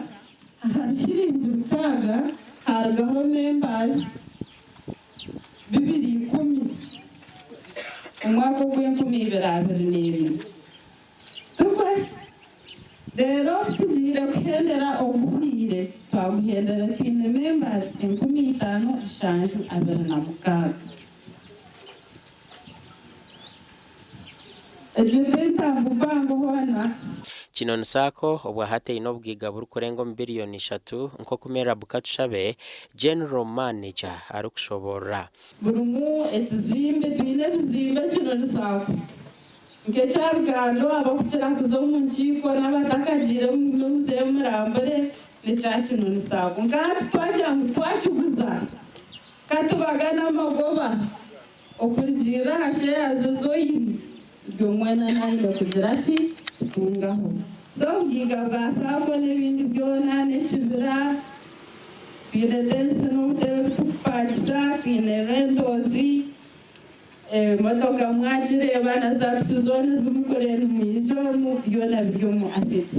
ahari shiringi rukaaga haarugaho members 210 omwaka ogw'enkumi ibiri abiri n'ebiri. Tikwe? Reero obu tugiire kuhendera oguhweire, twaguhendera twine members 5726. Egyo t'entambu mpango hoona? Kinoni Sacco obwahati eine obugaiga burikurenga omu biriyoni ishatu nk'oku Merab Katushabe, General Manager arikushoborora. Burimu ekizimbe, twine ebizimbe Kinoni Sacco nk'ekya Rugando abakukira kuza omu nkiiko n'abatakagiire mugume muzeyo murambure n'ekya Kinoni Sacco. Nka hati twagira ngu twakiguza katubagane amagoba. Okurugiirira aha shares ezi oine, buri omwe weena naine kugira ki? Kutungaho. So obugaiga bwa sacco n'ebindi byona n'ekibira, twine tents n'obutebe obuturikupaakisa, twine rentals, emotoka mwagireeba na za piki zoona ezi murikureeba nimwija omu, byona biri omu assets.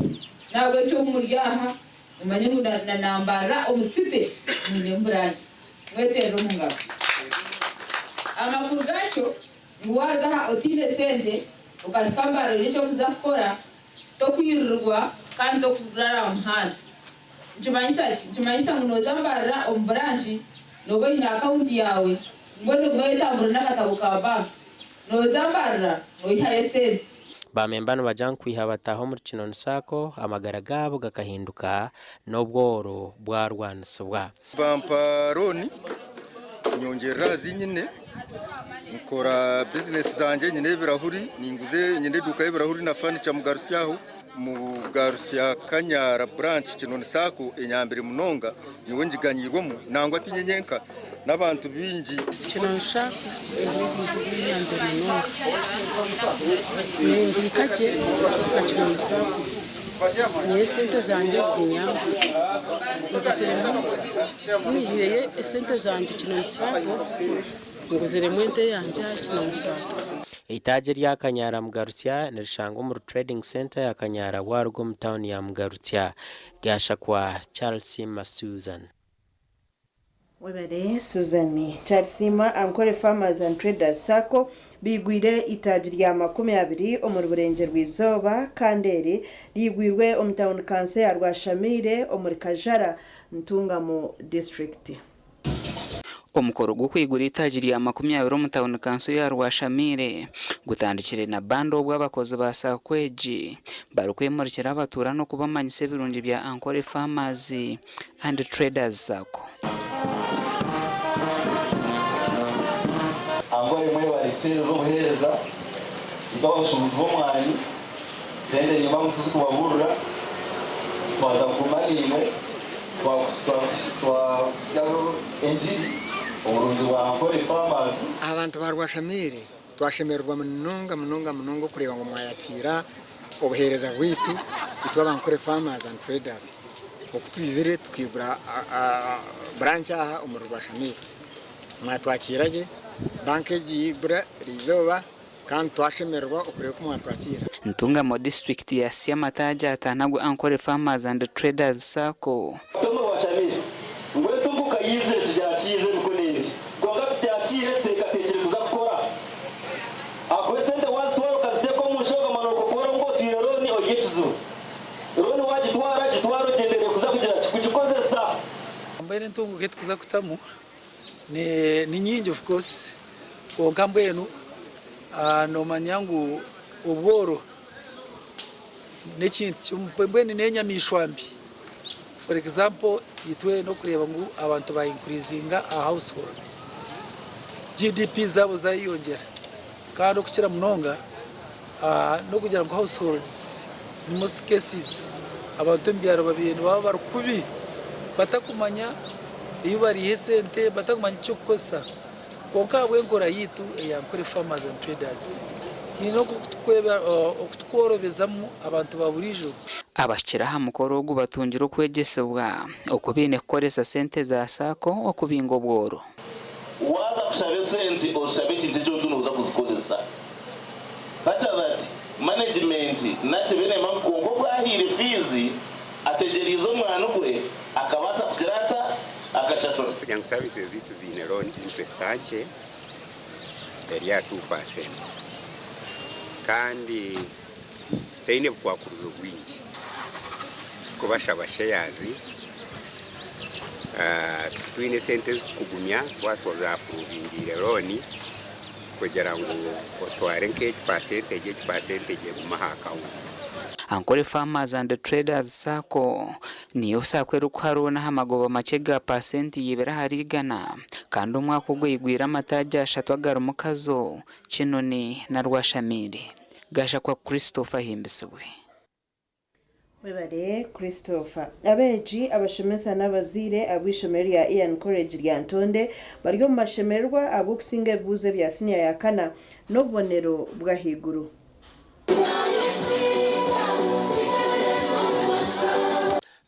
N'ahabw'ekyo obu muri aha, mumanye ngu na na Mbarara omu city mwinemu branch. Mweteerere omu ngaro. Amakuru gakyo ngu waaruga aha otaine sente okahika Mbarara oine eki orikuza kukora, tokwirirwa kandi tokurara aha muhanda. Nikimanyisa ki? Nikimanyisa ngu nooza Mbarara omu buranki nooba oine akawunti yaawe mbwenu ogume oyetamburire n'akatabo ka banka. Nooza Mbarara noihayo sente. Baamemba nibagira ngu kwiha bataaha omuri Kinoni Sacco amagara gaabo gakahinduka n'obworo bwarwanisibwa. Bampa looni nyongyerera aha zi nyine, nkora bizinesi zangye nyine ebirahuri, ninguza nyine eduuka y'ebirahuri na fanica Mugarutsya aho. Mugarutsya Kanyara branch Kinoni Sacco enyambire munonga nyowe ngiganyiirwemu nangwa tinye nyenka n'abantu baingi. Kinoni Sacco erimu ebintu binyambire munonga. Nimbiika gye aha Kinoni Sacco. Nyowe esente zangye zinyamba. Nguziremu, ku nyihireyo esente zangye Kinoni Sacco, nguziremu ente yangye aha Kinoni Sacco. Eitaagi erya Kanyara Mugarutsya nirishangwa omuri Trading Centre ya Kanyara waaruga omu tauni ya Mugarutsya. Ryashakwa Charles Susan. Webare Susan. Kyarisiima Ankole Farmers and Traders Sacco baigwire eitaagi rya 20 omuri Burengyerwa-izooba kandi eri riigwirwe omu tauni kanso ya Rwashamaire omuri Kajara, Ntungamo disiturikiti. Omukoro gw'okwigura eitaagi rya 20 omu tauni kanso ya Rwashamaire gutandikire na banda obwo abakozi ba Sacco egi barikwemurikira abatuura n'okubamanyisa ebirungi bya Ankole Farmers and Traders Sacco. Ankole mwebare kutuheereza obuheereza itwe abashuubuzi b'omwani sente nyima ngu tizikubaburira twaza kuguma naimwe twakutsyaho engiri oburungi bwa Ankole Farmers. Abantu ba Rwashamaire twashemererwa munonga munonga munonga okureeba ngu mwayakiira obuheereza bwaitu itwe aba Ankole Farmers and Traders oku twizire tukaigura branch aha omuri Rwashamaire. Mwatwakiira gye, banka egi yaigura eriizooba kandi twashemererwa okureeba oku mwatwakiira. Ntungamo disiturikiti yasya amataagi ataano agu Ankole Farmers and Traders Sacco. Toma Rwashamire ngu entunguka yaizire tugyakiize emikono ebiri kwonka tugyakiire tuteekateekire kuza kukora ahakuba esente waazitwara okaziteeka omu nshaho okamara okakora ngu otwire looni ori ekizibu. Looni waagitwara gitware ogyendereire kuza kugira ki? Kugikozesa. Mbwenu entunguka ei turikuza kutamu ni nyingi of course kwonka mbwenu noomanya ngu obworo n'ekintu kimwe mbwenu n'enyamaishwa mbi. For example itwe n'okureeba ngu abantu ba increasinga aha household, GDP zaabo zayeyongyera kandi okukira munonga n'okugira ngu households in most cases abantu omu byaro babaire nibaba bari kubi batakumanya ei bariiha esente, batakumanya eky'okukozesa. Kwonka ahabw'enkora yaitu eya Nkore Farmers and Traders, haine oku tukworobezamu abantu ba buriijo. Abahikire aha mukoro ogu batungire okwegyesibwa oku baine kukoresa sente za Sacco okubinga obworo. Waaza kushaba esente oshabe ekintu eki oriyo nooza kuzikozesa. Such that management nakyebenema ngu kwonka obu ahaire fiizi ategyereize omwani gwe akabaasa kugira ata? Akashashura. Kugira ngu services zaitu ziine loan interest nkye eri aha 2% kandi teine bukwakurizo bwingi. Titukubashaba shares, titwine esente ezitukugumya twaba twaza-approvingiire loan kugira ngu otware nk'egi percentage, egi percentage egume aha account. Ankole Farmers and Traders Sacco niyo Sacco erikuha looni aha magoba makye ga paasenti ibiri ahari igana kandi omwaka ogu eigwire amataagi ashatu agarimu Kazo, Kinoni na Rwashamaire. Gashakwa Christopher Ahimbisibwe. Webare Christopher. Abeegi, abashomesa n'abazaire ab'eishomero rya Ian College Lyantonde bari omu mashemererwa ahabw'okusinga ebibuuzo ebya siniya ya kana n'obubonero bw'ahaiguru.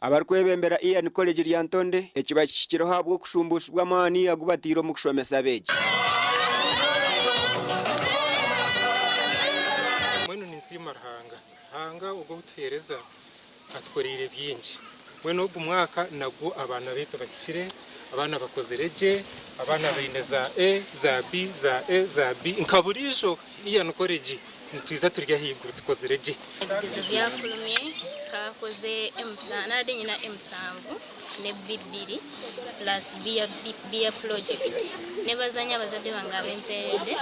Abarikwebembera Ian College Lyantonde eki bakihikireho ahabw'okushumbuushibwa amaani agu bataire omu kushomesa abeegi. Mbwenu ninsiima Ruhanga. Ruhanga ogwo ou tuheereza atukoreire bingi. Mbwenu ogu mwaka nagwo abaana baitu bahikire Abaana bakozire gye, abaana baine za A, za B, za A, za B nka buriijo Ian College nitwiza turi ahaiguru tukozire gye. Ebigezo byafulumye kakoze nabadde nyina emusanvu ne B bbiri plus B ya B ya project. Nebaza nnyo abazadde bange abempeeredde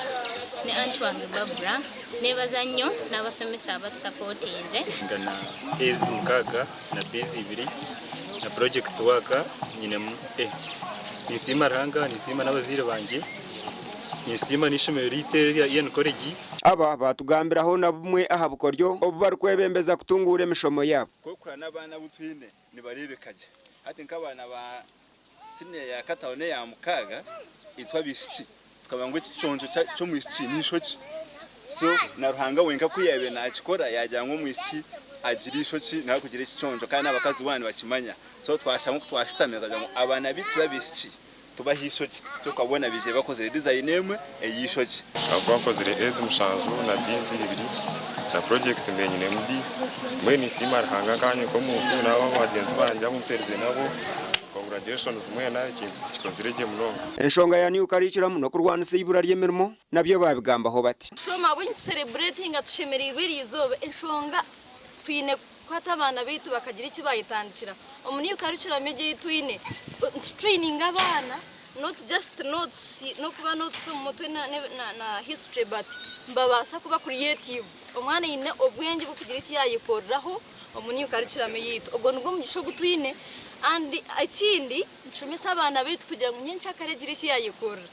ne anti wange Barbara. Nebaza nnyo n'abasomesa abatusapootinze. Nga na A's mukaaga na B's ibiri na project work nyinemu A. Ninsiima Ruhanga, ninsiima n'abazaire bangye, ninsiima n'eishomero ryaitu eri erya Ian College. Aba baatugambiraho na bumwe aha bukoryo obu barikwebembeza kutunguura emishomo yaabo. Kwokura n'abaana abu twine nibareebeka gye. Hati nk'abaana ba siniya ya kataano n'eya mukaaga, itwe abaishiki tukamanya ngu ekiconco ky'omwishiki n'eishokye. So na Ruhanga wenka ku yaabaire naakikora yaagira ngu omwishiki agire eishokye nawe kugira ekiconco kandi n'abakazi boona nibakimanya. So twashanga oku twashutamire twagira ngu abaana baitu b'abaishiki tubahe eishokye. Kyonka boona baizire bakozire dizayini emwe ey'eishokye. Ahabw'okuba nkozire A's mushanju na B's ibiri na purojekiti mbaire nyinemu B. Mbwenu ninsiima Ruhanga nkaanye nk'omuntu n'abo bagyenzi bangye abu mperize nabo. Congratulations mwena ekintu tukikozire gye munonga. Enshonga ya New Curriculum n'okurwanisa eibura ry'emirimo nabyo baabigambaho bati. Kushoma ahabw'enki tusereburetinga tushemereirwe eri izooba enshonga twine kukwata abaana baitu bakagira eki bayetandikira omu new curriculum egi ei twine nitutureyininga abaana not just notes n'okuba notes omu mutwe na history but nibabaasa kuba creative omwana aine obwengye bw'okugira eki yayekoreraho omu new curriculum yaitu ogwo nigwo mugisha ogu twine and ekindi nitushomesa abaana baitu kugira ngu nyenkyakare agire eki yayekorera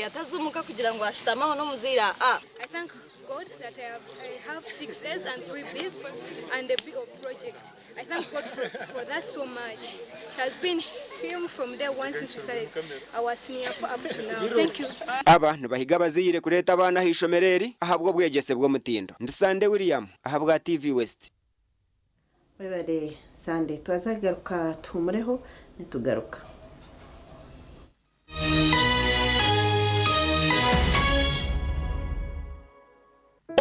ataza omuka kugira ngu ashutame aho n'omuzaire aa. I thank God that I have, I have six A's and three B's and a B of project. I thank God for, for that so much. It has been him from day one since we started our senior four up to now. Thank you. Aba nibahiga abazaire kureeta abaana aha ishomero eri ahabw'obwegyese bw'omutindo. Ndi Sande William ahabwa TV West. Webare Sande twaza kugaruka tuhumureho nitugaruka.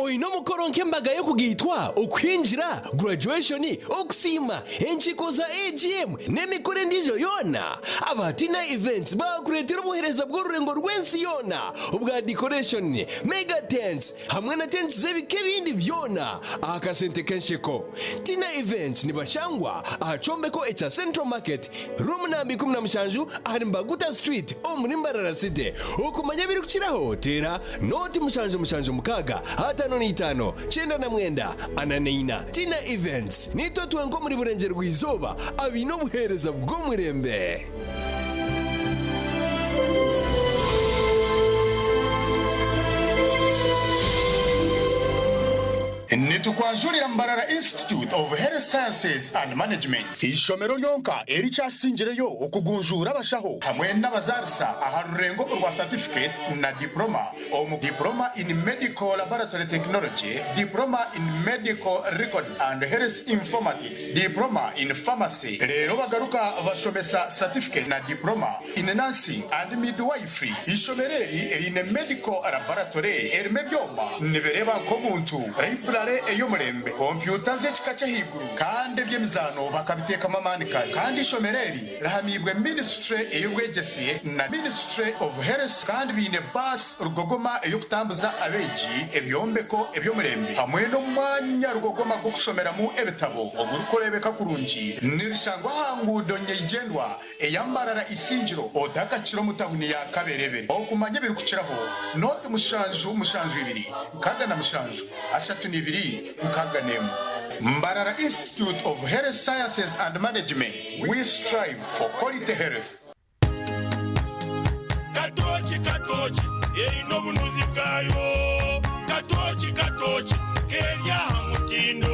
Oine omukoro nk'embaga y'okugaitwa, okuhingira, graduation, okusiima, enkiiko za AGM n'emikoro endiijo yoona? Aba Tina Events baakureetera obuheereza bw'orurengo rw'ensi yoona obwa decoration, mega tents hamwe na tents z'ebika ebindi byona aha kasente k'ensheko. Tina Events nibashangwa aha kyombeko ekya Central Market, Room namba 17 ahari Mbaguta Street omuri Mbarara City. Okumanya ebirikukiraho teera nooti 776 55 99 44. Tina Events, Niitwe twenka omuri Burengyerwa-izooba abaine obuheereza bw'omurembe. Nitukwanjurira Mbarara Institute of Health Sciences and Management. Eishomero ryonka erikyasingireyo okugunjuura abashaho hamwe n'abazaarisa aha rurengo orwa satifiketi na diploma omu Diploma in Medical Laboratory Technology, Diploma in Medical Records and Health Informatics, Diploma in Pharmacy reero bagaruka bashomesa satifiketi na Diploma in Nursing and Midwifery. Eishomero eri riine Medical Laboratory erimu ebyoma nibireeba nk'omuntu, Library ey'omurembe, kompyuta z'ekika ky'ahaiguru kandi eby'emizaano bakabiteekamu amaani kare. Kandi eishomero eri rihamiibwe Ministry ey'obwegyese na Ministry of Health kandi baine baasi rugogoma ey'okutambuza abeegi, ebyombeko eby'omurembe hamwe n'omwanya rugogoma gw'okushomeramu ebitabo ogurikureebeka kurungi. Nirishangwa aha nguudo nyeigyendwa eya Mbarara Isingiro otakakira omu tawuni ya Kaberebere. Okumanya ebirikukiraho, nooti mushanju mushanju ibiri nkaaga na mushanju ashatu na ibiri nkaaga n'emwe. Mbarara Institute of Health Sciences and Management, we strive for quality health. Katooki katooki eine obunuzi bwayo Katooki katooki keri aha mutindo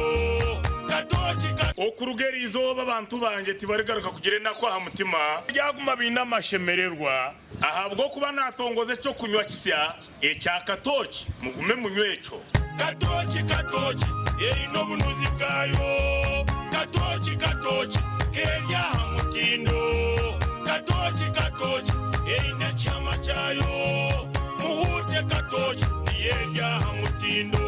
Katooki ka. Okuruga eri izooba abantu bangye tibarigaruka kugira enaku aha mutima, baryaguma baine amashemererwa, ahabw'okuba naatongoza eky'okunywa kisya ekya katooki, mugume munywe ekyo. Katooki katooki eine obunuzi bwayo Katooki katooki keri aha mutindo Katooki katooki eine ekihama kyayo Muhuute katooki niyo eri aha mutindo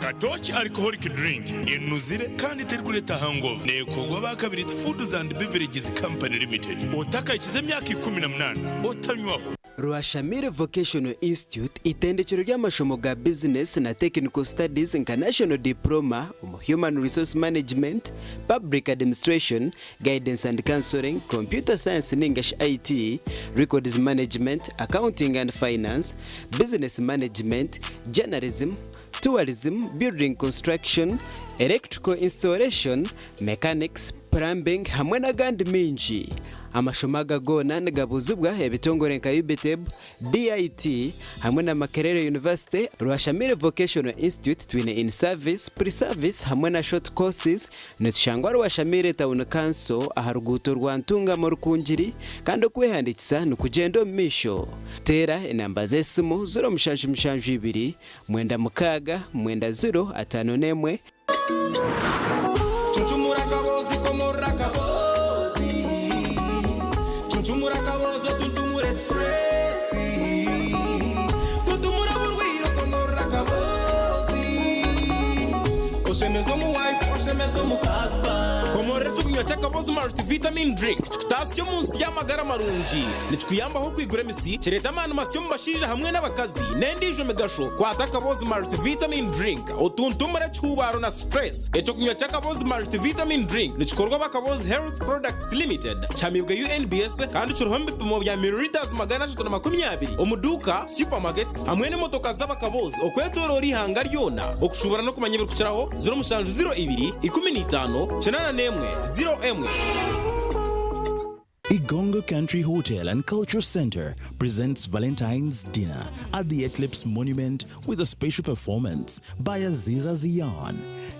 Katooki. Katoki Alcoholic Drink enuzire kandi terikureeta hangover neekorwa aba Kabirizi Foods and Beverages Company Limited. Otakahikize emyaka 18 otanywaho. Rwashamire Vocational Institute itendekero ry'amashomo ga bizinesi na Technical Studies nka National Diploma omu Human Resource Management, Public Administration, Guidance and Counselling, Computer Science ningashi IT, Records Management, Accounting and Finance, Business Management, Journalism, Tourism, Building Construction, Electrical Installation, Mechanics, Plumbing hamwe n'agandi maingi. Amashomo aga goona nigabuuzibwa ebitongore nka UBTEB, DIT hamwe na Makerere University. Rwashamire Vocational Institute twine in service, pre service hamwe na short courses. Nitushangwa Rwashamire Town Council aha ruguuto rwa Ntungamo Rukungiri kandi okwehandiikisa nikugyenda omu maisho. Teera enamba z'esimu 0772 96 90 51. Cuncumura akabozi komorora akabozi Cuncumura akabozi otuntumure stress Tuntumura oburwire okomorora akabozi Oshemeze omu wife oshemeze omu husband Komorora ekyokunywa ky'akabozi Multivitamin Drink kikutaasya omu nsi y'amagara marungi. Nikikuyambaho kwigura emisi, kireeta amaani masya omu bashaija hamwe n'abakazi, n'endiijo migasho. Kwata akabozi Multivitamin Drink otuntumure ekihuubaaro na stress. Ekyokunywa ky'akabozi Multivitamin Drink nikikorwa aba Kabozi Health Products Limited, kihamiibwe UNBS kandi kiriho omu bipimo bya millilitres 320 omu duuka, supermarkets hamwe n'emotoka z'abakabozi okwetoroora eihanga ryona. Okushuubura n'okumanya ebirikukiraho, 0702 15 81 01. Igongo Country Hotel and Culture Center presents Valentine's Dinner at the Eclipse Monument with a special performance by Aziza Zion.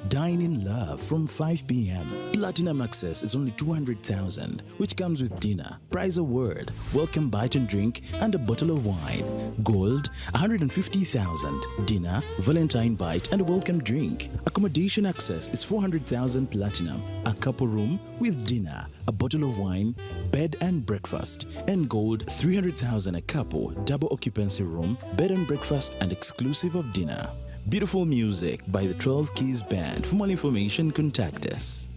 Dine in love from 5 p.m. Platinum access is only 200,000, which comes with dinner, prize award, welcome bite and drink, and a bottle of wine. Gold, 150,000, dinner, Valentine bite, and a welcome drink. Accommodation access is 400,000 platinum, a couple room with dinner, a bottle of wine, bed and breakfast, and gold 300,000 a couple, double occupancy room, bed and breakfast, and exclusive of dinner. Beautiful music by the 12 Keys Band. For more information, contact us.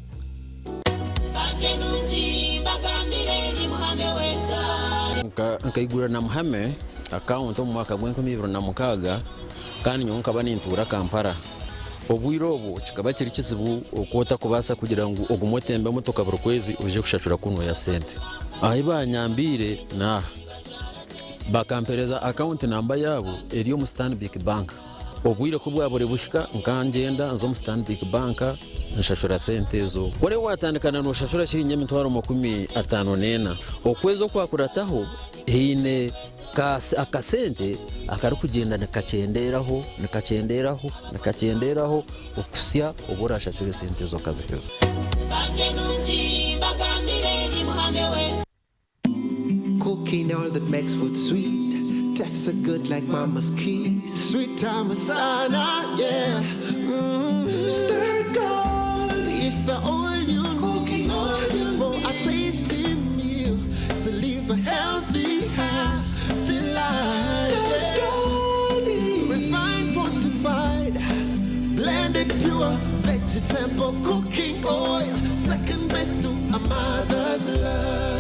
Nkaigura na Muhame akawunti omu mwaka gw'enkumi ibiri na mukaaga kandi nyowe nkaba nintuura Kampala. Obwire obwo kikaba kiri kizibu oku otakubaasa kugira ngu ogume otembe emotoka buri kwezi oije kushashura kunuya sente. Ahi baanyambiire n'aha. Bakampereza akawunti namba yaabo eri omu Stanbic Bank. Obwire ku bwabure buhika nkangyenda nza omu Stanbic Bank nshashura sente ezo. Kore waatandika na nooshashura shiringi emitwaro 54, okwezi okwakurataho haine akasente akarikugyenda nikakyendeeraho, nikakyendeeraho, nikakyendeeraho okuhitsya obu oraashashure esente ezo okaziheza. Cooking all that makes food sweet. Tastes so good like mama's kiss. Sweet time masala, yeah. Stir gold is the oil you cooking oil for a tasty meal to live a healthy, happy life. Stir gold, refined, fortified, blended pure vegetable cooking oil. Second best to a mother's love.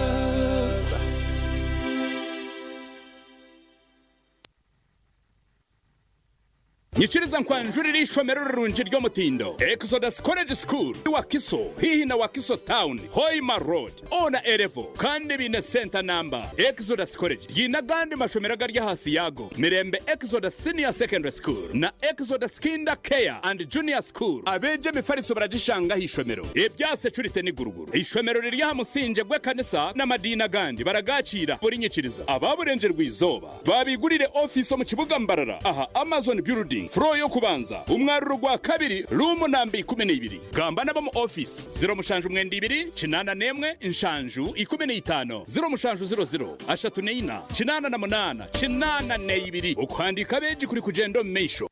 Nyikiriza nkwanjurire ishomero rirungi ry'omutindo Exodus College School Wakiso hihi na Wakiso Town Hoima Road ona erevo kandi biine center number. Exodus College ryine agandi mashomero agari ahansi yago Mirembe Exodus Senior Secondary School na Exodus Kinder Care and Junior School. Abeegi emifariso baragishanga aha ishomero ebya security n'iguruguru. Ishomero riri aha musingye gw'ekanisa n'amadiini agandi baragakiira buri nyikiriza. Aba burengyerwa izooba babigurire office omu kibuga Mbarara aha Amazon Building floor y'okubanza omwaruro gwa kabiri room namba 12. Gamba n'abamu office 0792 81 7 15 0700 34 88 82. Okuhandiika abeegi kuri kugyenda omu maisho.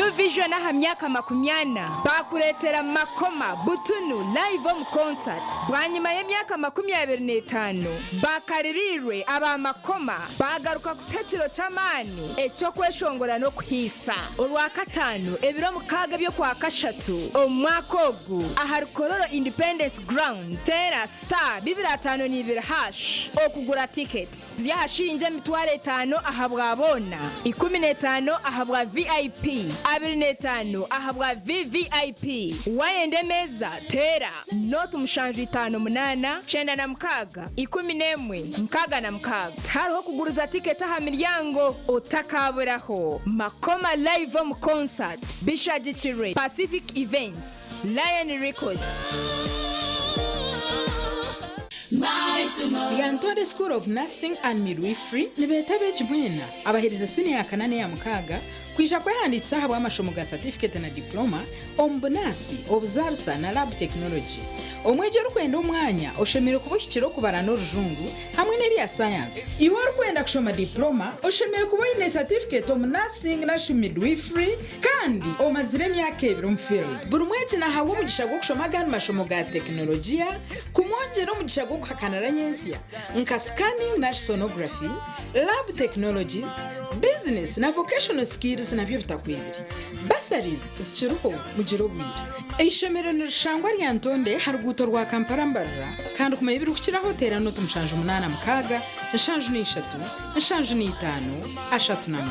New Vision aha myaka 40 baakureetera Makoma Butunu live omu concert. Bwanyima y'emyaka 25 baakaririirwe aba Makoma baagaruka kutuha ekiro ky'amaani eky'okweshongora n'okuhiisa. Orwakataano ebiro 6 eby'Okwakashatu omu mwaka ogu ahari Kololo Independence Grounds, teera star 252 hash okugura tiketi. Ziri aha shiringi 5000 ahabwa boona, 15 ahabwa VIP, 25 ahabwa VVIP. Waayenda emeeza, teera nooti 758, 96, 11, 66. Tihariho kuguriza tiketi aha miryango. Otakaaburaho! Makoma Live omu Concert bishagikirwe Pacific Events, Lion Records. Lyantonde School of Nursing and Midwifery nibeeta abeegi mwena abaherize siniya ya kana n'eya mukaaga kwija kwehandiikisa ahabw'amashomo ga satifiketi na diploma omu bunaasi, obuzaarisa na lab technology. Omwegi orikwenda omwanya oshemereire kuba ohikire okubara n'orujungu hamwe n'ebya sayansi. Iwe orikwenda kushoma diploma oshemereire kuba oine satifiketi omu nursing narishi midwifery kandi omazire emyaka ebiri omu field. Buri mwegi nahabwa omugisha gw'okushoma agandi mashomo ga tekinologiya kumwongyera omugisha gw'okuhakanira nyentsya nka scanning nari sonography, lab technologies, business na vocational skills nabyo bitakwebire. Bursaries zikiriho mugire obwire. Eishomero nirishangwa Lyantonde aha ruguuto rwa Kampala Mbarara kandi kumanya ebirikukiraho teera nooti 786 73 39.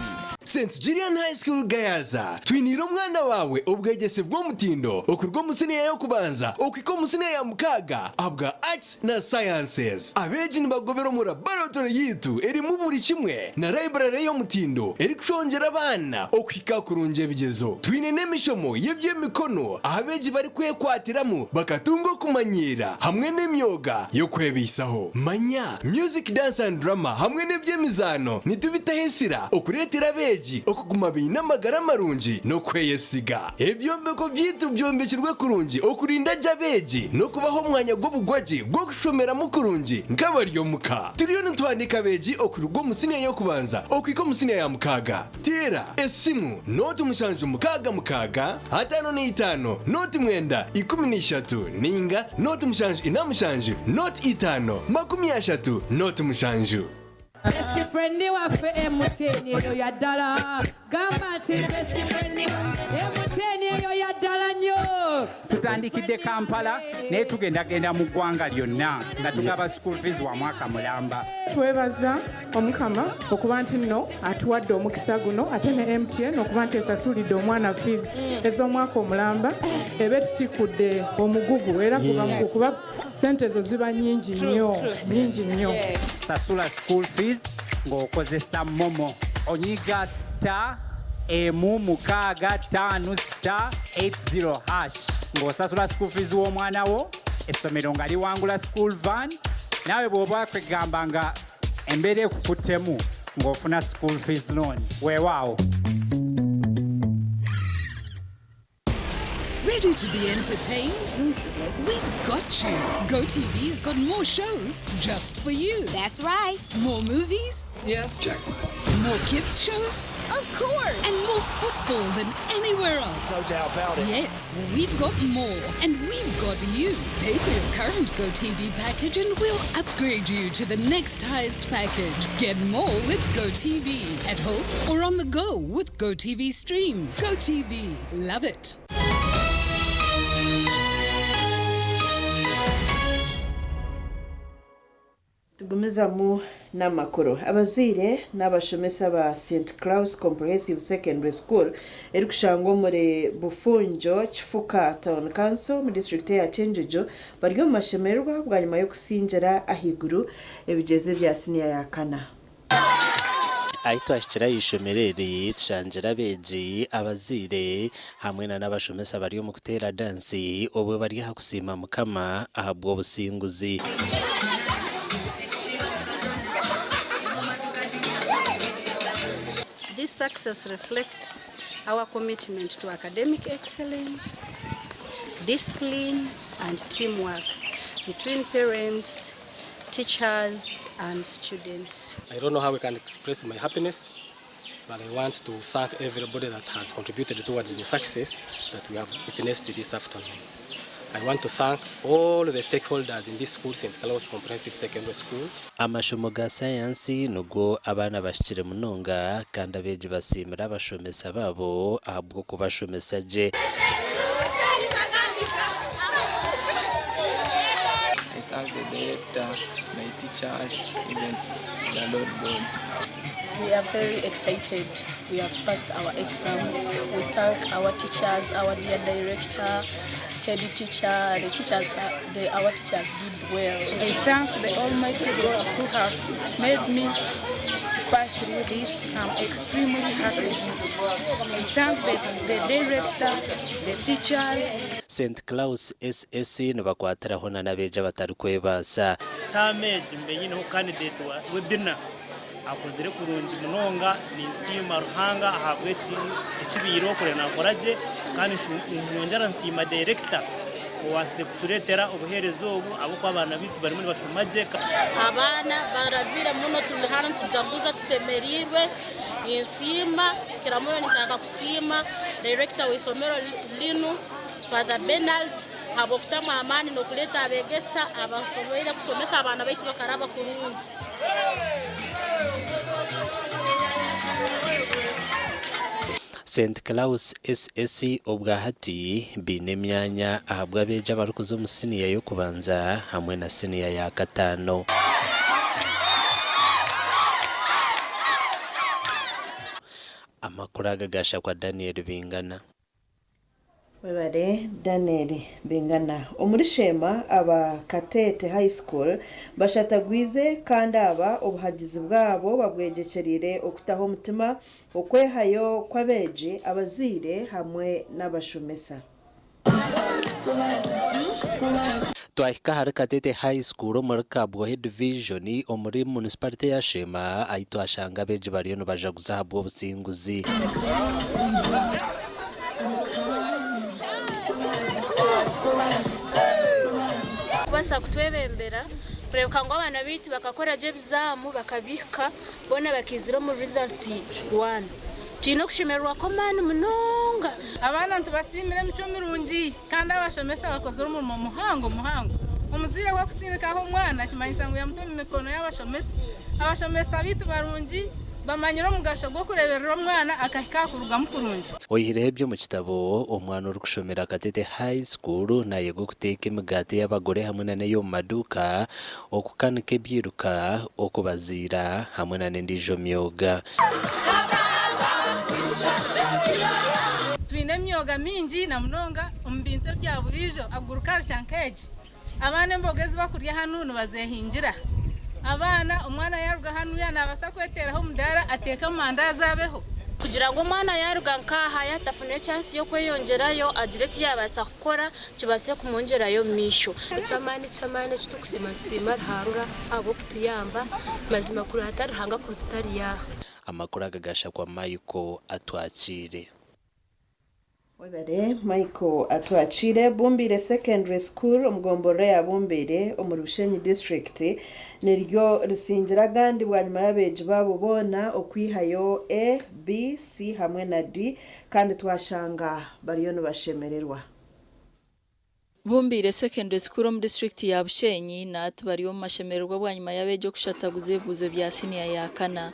St Julian High School Gayaza, Twiniire omwana waawe obwegyese bw'omutindo okuruga omu siniya y'okubanza okuhika omu siniya ya mukaaga ahabwa Arts na Sciences. Abeegi nibagobera omu laboratory yaitu erimu buri kimwe na library y'omutindo erikushongyera abaana okuhika kurungi ebigyezo. Twine n'emishomo y'eby'emikono ahu abeegi barikwekwatiramu bakatunga okumanyiira hamwe n'emyoga y'okwebaisaho. Manya Music, Dance and Drama hamwe n'eby'emizaano nitubitaho esira okureetera abeegi okuguma baine amagara marungi n'okweyesiga. Ebyombeko byaitu byombekirwe kurungi okurinda gye abeegi n'okubaha omwanya gw'obugwagye gw'okushomeramu kurungi nk'abari omuka. Turiyo nituhandiika abeegi okuruga omu siniya y'okubanza okuhika omu siniya ya mukaaga. Teera esimu nooti 766 55 nooti 9 13 nainga nooti 747 nooti 5 30 nooti 7. Best friend waffe MTN eyo ya ddala gamba nti best friend MTN eyo ya ddala nnyo. Tutandikidde Kampala naye tugendagenda mu ggwanga lyonna nga tugaba school fees wa mwaka mulamba. Twebaza Omukama okuba nti nno atuwadde omukisa guno ate ne MTN okuba nti esasulidde omwana fees ez'omwaka omulamba eba etutikkudde omugugu era kuba sente ezo ziba nyingi nnyo nyingi nnyo. Sasula school fees ng'okozesa momo onyiga star emu mukaaga ttaano star 80 hash ng'osasula school fees w'omwana wo essomero nga liwangula school van naawe bw'oba kwegamba nga embeera ekukuttemu ng'ofuna school fees loan weewaawo. Ready to be entertained? We've got you. GoTV's got more shows just for you. That's right. More movies? Yes. Jackpot. More kids shows? Of course. And more football than anywhere else. No doubt about it. Yes, we've got more. And we've got you. Pay for your current GoTV package and we'll upgrade you to the next highest package. Get more with GoTV at home or on the go with GoTV Stream. GoTV. Love it. Tugumizamu n'amakuru. Abazaire n'abashomesa ba St Claus Comprehensive Secondary School erikushangwa omuri Bufunjo, Kifuka Town Council omu disiturikiti eya Kyenjojo bari omu mashemererwa bwanyima y'okusingira ahaiguru ebigyezo ebya siniya ya kana. Ahi twahikire aha ishomero eri, tushangire abeegi, abazaire hamwe n'abashomesa bari omu kuteera dansi obwo bari aha kusiima Mukama ahabw'obusinguzi. This success reflects our commitment to academic excellence, discipline and teamwork between parents, teachers and students. I don't know how I can express my happiness. But I want to thank everybody that has contributed towards the success that we have witnessed this afternoon. I want to thank all the stakeholders in this school, St. Claus Comprehensive Secondary School. Amashomo ga sayansi nigo abaana bahikire munonga kandi abeegi basiimire abashomesa baabo ahabw'okubashomesa gye. I thank the director, my teachers, even the Lord God. We are very excited. We have passed our exams. We thank our teachers, our dear director, head teacher, the teachers, our teachers did well. I thank the Almighty God who have made me pass through this. I'm extremely happy. I thank the director, the teachers. St Claus SS nibakwatiraho n'abeegi abatarikwebaasa. Taama egi mbe nyineho candidate wa webina akozire kurungi munonga. Ninsiima Ruhanga ahabw'eki ekibiire kure nakora gye, kandi nyongyera nsiima director owase kutureetera obuheereza obu ahabw'okuba abaana baitu barimu nibashoma gye. Abaana barabire muno, turi hano tujaguza, tusemerirwe. Ninsiima kira muno, nitaka kusiima director w'isomero linu, Father Bernard, habwokutamu amaani n'okuleeta abegesa abasoboire kusomesa abaana baitu bakaraba kurungi. St Claus SS obwahati biine emyanya ahabw'abeegi abarikuza omu siniya y'okubanza hamwe na siniya ya kataano. Amakuru aga gashakwa Daniel Bingana. Webare Daniel Bingana. Omuri Sheema, aba Katete High School bashatagwize, kandi aba obuhagizi bwabo babwegyekyerire okutaho omutima okwehayo kw'abeegi, abazaire hamwe n'abashomesa. Twahika ahari Katete High School omuri Kabwohe Division omuri municipality ya Sheema, ahi twashanga abeegi bariyo nibajaguza ahabw'obusinguzi. Kubaasa kutwebembera kureebeka ngu abaana baitu bakakora gye ebizaamu, bakabihika boona, bakizira omu result 1. Twine okushemererwa kw'amaani munonga. Abaana ntibasiimire emico mirungi, kandi abashomesa bakozire omurimo muhango muhango. Omuzaire wakusindikaho omwana kimanyisa ngu yamuta omu mikono y'abashomesa. Abashomesa baitu barungi, bamanyire omugasho gw'okureberera omwana akahika kurugamu kurungi. Oyihireho eby'omu kitabo, omwana orikushomera Katete High School nayega okuteeka emigaati y'abagore hamwe na n'ey'omu maduuka, okukanika ebyiruka, okubaziira hamwe na n'endiijo myoga. Twine emyoga mingi, na munonga omu bintu ebya buriijo, agriculture nk'egi. Abaana emboga ezi bakurya hanu nibazehingira abaana. Omwana yaruga hanu naabasa kweteraho omudaara, ateeke amandazi, abeho. Kugira ngu omwana yaruga nkaha yatafunire chance y'okweyongyerayo, agire eki yabaasa kukora kibaase kumwongyerayo omu maisho. Ekyamaani, ekyamaani ekitukusiima, nitusiima Ruhanga ahabw'okutuyamba. Mazima kuri hatari Ruhanga, kuri tutari yaha. Amakuru aga gashakwa Michael Atwakiire. Webare Michael Atwakire. Bumbire Secondary School omugomborora ya Bumbire omuri Bushenyi District niryo risingira agandi bwanyuma y'abeegi baabo boona okwihayo A, B, C hamwe na D, kandi twashanga bariyo nibashemererwa. Bumbire Secondary School omu district ya Bushenyi natu bari omu mashemererwa bwanyuma y'abeegi okushataguza ebibuuzo bya siniya ya kana.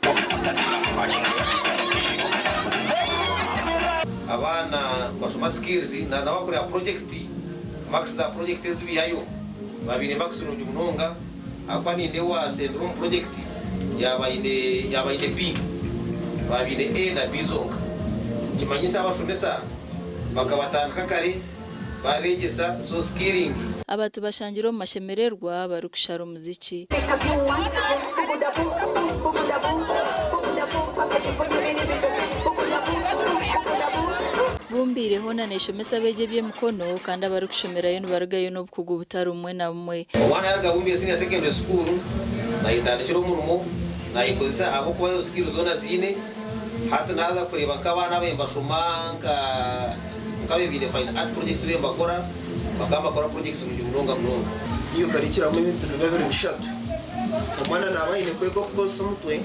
Abaana basoma skills naza bakorera project, marks za project ezibihayo babine marks nungi munonga, ahakuba ninde wasembera omu project yaba aine B, babine A na B zonka. Kimanyisa abashomesa bakabatandika kare, babegyesa, so skilling. Abantu bashangire omu mashemererwa barikushara omuziki. Bumbire hoona neshomesa abeegi eby'emikono, kandi abarikushomerayo nibarugayo n'obukugu butari bumwe na bumwe. Omwana yaruga Bumbire Senior Secondary School nayetandikira omurimo, nayekozesa ahabwokuba ezo skills zoona ziine. Hati naza kureba nk'abaana abe mbashoma nka nkabebiine fine art projects be mbakora, bakaba bakora project nungi munonga munonga. Iyo curriculum ebintu biba biri bishatu. Omwana naaba aine kwega okukozesa omutwe,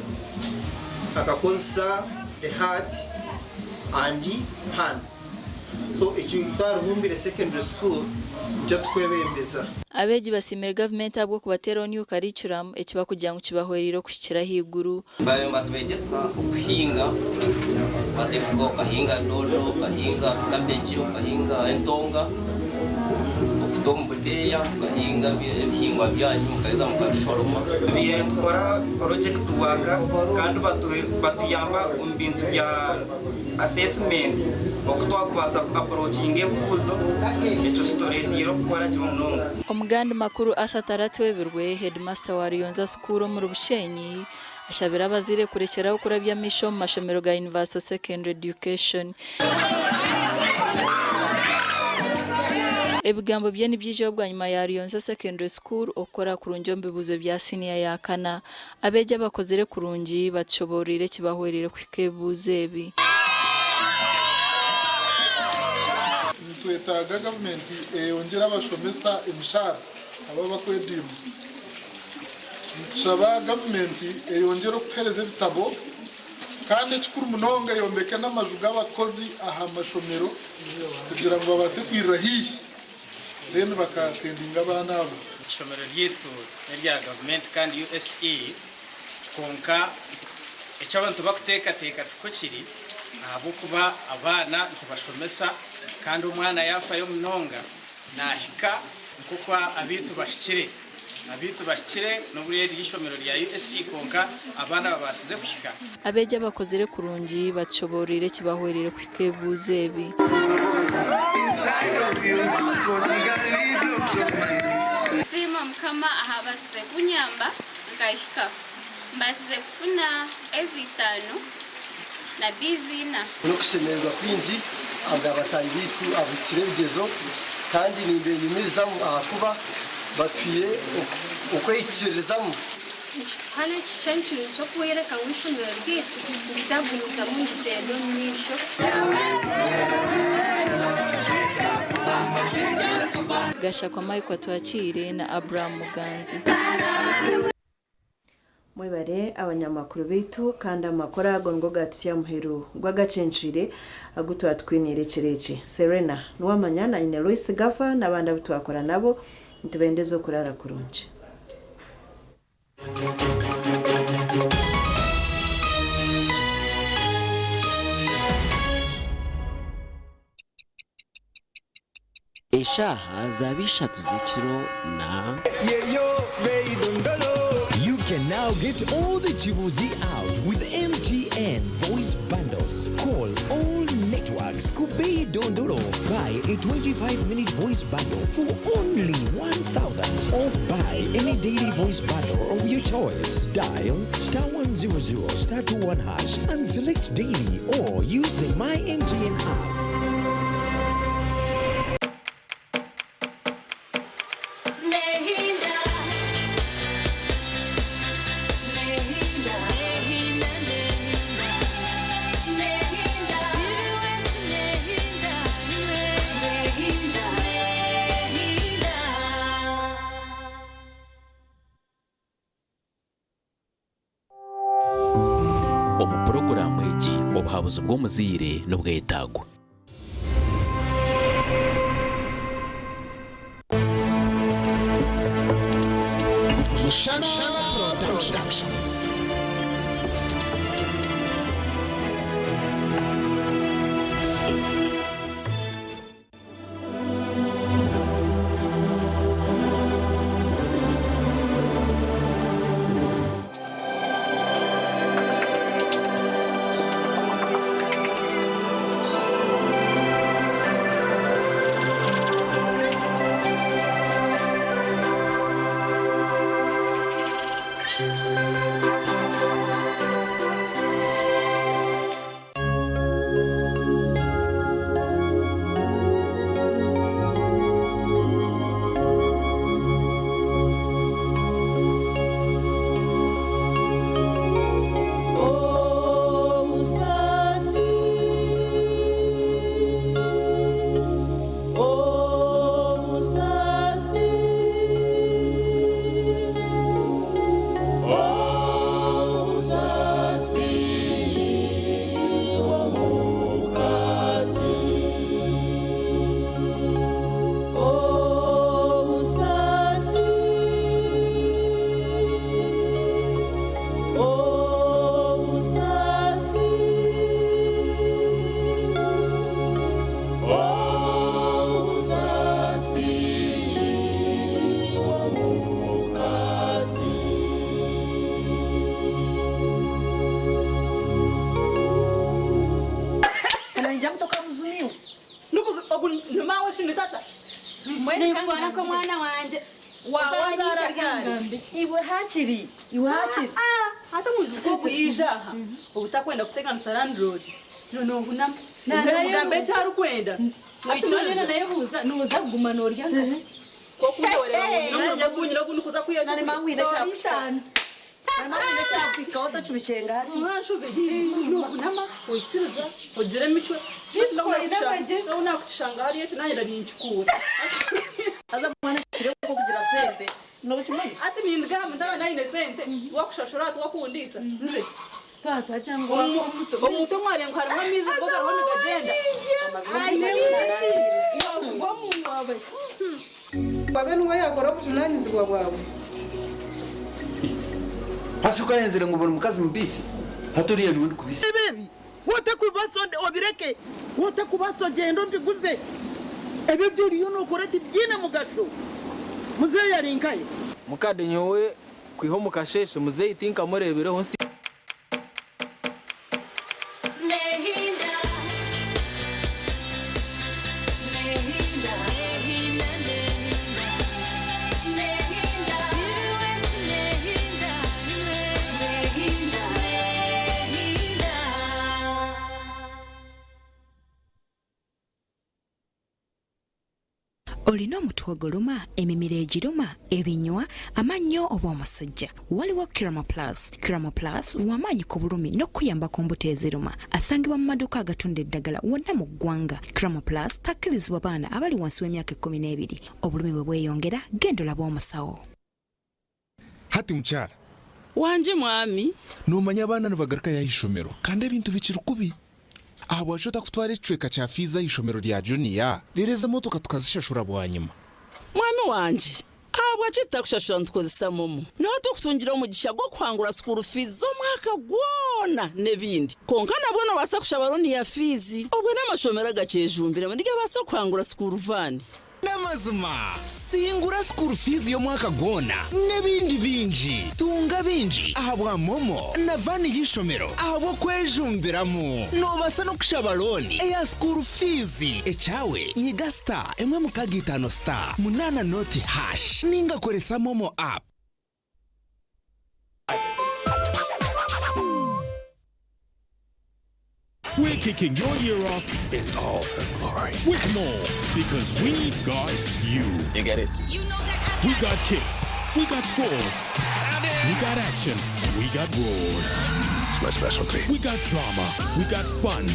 akakozesa the heart and hands. So ekyo twarubumbire secondary school nikyo tukwebembeza. Abeegi basiimire gavumenti ahabw'okubateeraho new curriculum ekibakugira ngu kibahwereire okuhikira ahaiguru. Babaire nibatwegyesa okuhinga, kukwata efuka okahinga doodo, okahinga kabeegi, okahinga entonga, okuta omu budeeya mukahinga ebihingwa byanyu mukaheza mukabishoroma. Nitukora project work kandi batuyamba omu bintu bya assessment oku twakubaasa ku approachinga ebibuuzo ekyo kitureeteire okukora gye munonga. Omugandi Makuru Arthur Taratwebirwe, Headmaster wa Ruyonza School omuri Bushenyi ashabire abazaire kurekyeraho kurabya amaisho omu mashomero ga Universal Secondary Education. Ebigambo bye nibyijaho bwanyima ya Ruyonza Secondary School okukora kurungi omu bibuuzo bya siniya ya kana. Abeegi abakozire kurungi batushobooroire ekibahwereire kuhika ebibuuzo ebi. Nitwetaaga gavumenti eyongyere abashomesa emishahara abo abakwediima. Nitushaba gavumenti eyongyere okutuheereza ebitabo kandi ekikuru munonga eyombeke n'amaju g'abakozi aha mashomero kugira ngu babaase kwirira haihi then bakatendinga abaana abo. Ishomero ryaitu n'erya gavumenti kandi USE kwonka eki abantu bakuteekateeka tikwo kiri ahabw'okuba abaana nitubashomesa kandi omwana yaafayo munonga naahika nk'oku abaitu bahikire. Abaitu bahikire n'obu riri eishomero rya USE kwonka abaana babaasize kuhika. Abeegi abakozire kurungi batushobooroire ekibahwereire kuhika ebibuuzo ebi. Nsiima Mukama ahabasize kunyamba nkahika. Mbasize kufuna ezi itaano na biizi ina. N'okushemererwa kwingi ahabwa bataahi baitu abahikire ebigyezo kandi nimbenyumirizamu ahakuba batwire okwehikiririzamu. Nikituha n'ekishushani kirungi ky'okworeka ngu eishomero ryaitu niriza kugumizamu nirigyenda omu maisho. Gashakwa Michael Atwakiire na Abraham Muganzi. Mwebare abanyamakuru baitu kandi amakuru ago nigo gatutsya muheru gw'agacencwire agu twatwiniire ekiro eki. Serena Nuwamanya na nyine Lois Gaffa n'abandi abu twakora nabo nitubendeza okurara kurungi. Eshaaha zaaba ishatu z'ekiro na. You can now get all the Chibuzi out with MTN voice bundles. Call all networks Kubei Dondolo. Buy a 25-minute voice bundle for only 1,000 or buy any daily voice bundle of your choice. Dial star 100 star 21 hash and select daily or use the My MTN app. Nehinda. Nehinda. Nehinda, Nehinda. Nehinda. Nehinda. Nehinda. Omu puroguraamu egi obuhabuzi bw'omuzaire nibwetagwa. Mushana Production. Ningira ngu tokamuzumiwe. Nikuzi ogu ni maawe shi ni tata? Ninkutwara nk'omwana wangye. Wawanzaara ryari? Iwe hakiri, iwe hakiri. Hati omwijuka ogu yaija aha, obutakwenda kuteganisa landlord, noohunama. Nayebuuza. Omugambe eki arikwenda. Hati mbwenu nayebuuza, nooza kuguma noorya nkaki? Nari mangwine kyakushana. Nari mangwine kyakuhikaho tokibishenga hati. Nohunama, oikiriza, ogira emicwe. Oine amagezi. Nakukishanga hariya eki nanye ninkikuura. Haza mwana kire kugira sente. Nokimanya? Ati nindigamba ntaba nayine sente, wakushashura ati wakundiisa. Nze. Tata cyangwa Omuntu omwarengo harimu amaizi go gariho nigagyenda. Babe niwe yakora obujunanizibwa bwawe. Hashuka yenzire ngo buri mukazi mubisi haturiye nundi kubisi. Bebi wote kubaso obireke wote kubaso genda ombiguze ebyo byoriyo nokora tibyine mugasho muzeeyi ari nkaye. Mukade nyowe kwiha omu kasheshe muzeeyi tinkamureebireho nsi. Nehinda, nehinda, nehinda, nehinda, nehinda, nehinda, nehinda. Olina omutwe oguluma, emimiro egiruma, ebinywa, amannyo oba omusujja, waliwo Kirama Plus. Kirama Plus lw'amaanyi ku bulumi n'okukuyamba ku mbuto eziruma. Asangibwa mu maduuka agatunda eddagala wonna mu ggwanga. Kirama Plus takkirizibwa baana abali wansi w'emyaka 12. Obulumi bwe bweyongera, genda olabe omusawo. Hati mukyara. Wangye mwami. Noomanya abaana nibagaruka aha ishomero kandi ebintu bikiri kubi. Ahabwaki otakutwara ekicweka kya fiizi aha ishomero rya juniya reero ezi emotoka tukazishashura bwanyima? Mwami wangye, ahabwaki tutakushashura nitukozesa momo? Niho turikutungira omugisha gw'okuhangura school fees z'omwaka gwona n'ebindi. Kwonka nabwo noobaasa kushaba looni ya fiizi. Obwo n'amashomero agakyejumbiremu nigabaasa kuhangura school van. N'amazima, singura school fees y'omwaka gwona n'ebindi bingi. Tunga bingi ahabwa momo na van y'eishomero ahabw'okwejumbiramu. Noobaasa n'okushaba looni eya school fees. Ekyawe, nyiga star 165 star 8 noti hash ninga koresa momo app. We're kicking your year off in all her glory with more because we got you. You get it. We got kicks. We got scores. We got action. We got roars. It's my specialty. We got drama. We got fun.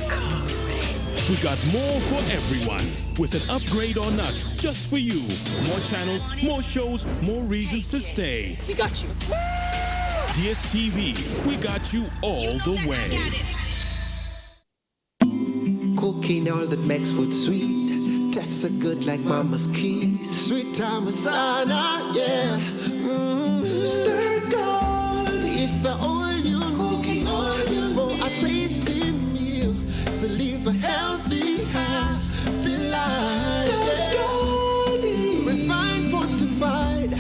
We got more for everyone with an upgrade on us just for you. More channels, more shows, more reasons to stay. We got you. DSTV, we got you all the way. Cooking all that makes food sweet. Tastes so good like mama's kiss. Sweet time masala, yeah. Stir gold is the oil you cooking oil for a tasty meal to live a healthy, happy life. Stir gold, refined, fortified,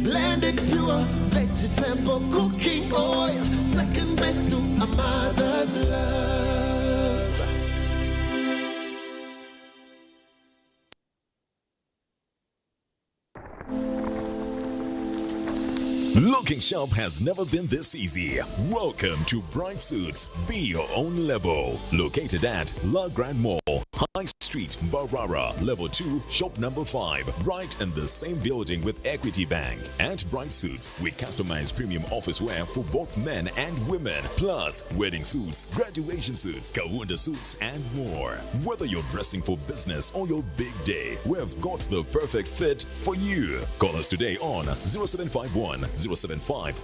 blended pure vegetable cooking oil. Second best to a mother's love. Looking sharp has never been this easy. Welcome to Bright Suits. Be your own level. Located at La Grand Mall, High Street, Barara, Level 2, Shop Number 5, right in the same building with Equity Bank. At Bright Suits, we customize premium office wear for both men and women, plus wedding suits, graduation suits, Kawunda suits, and more. Whether you're dressing for business or your big day, we've got the perfect fit for you. Call us today on 0751 075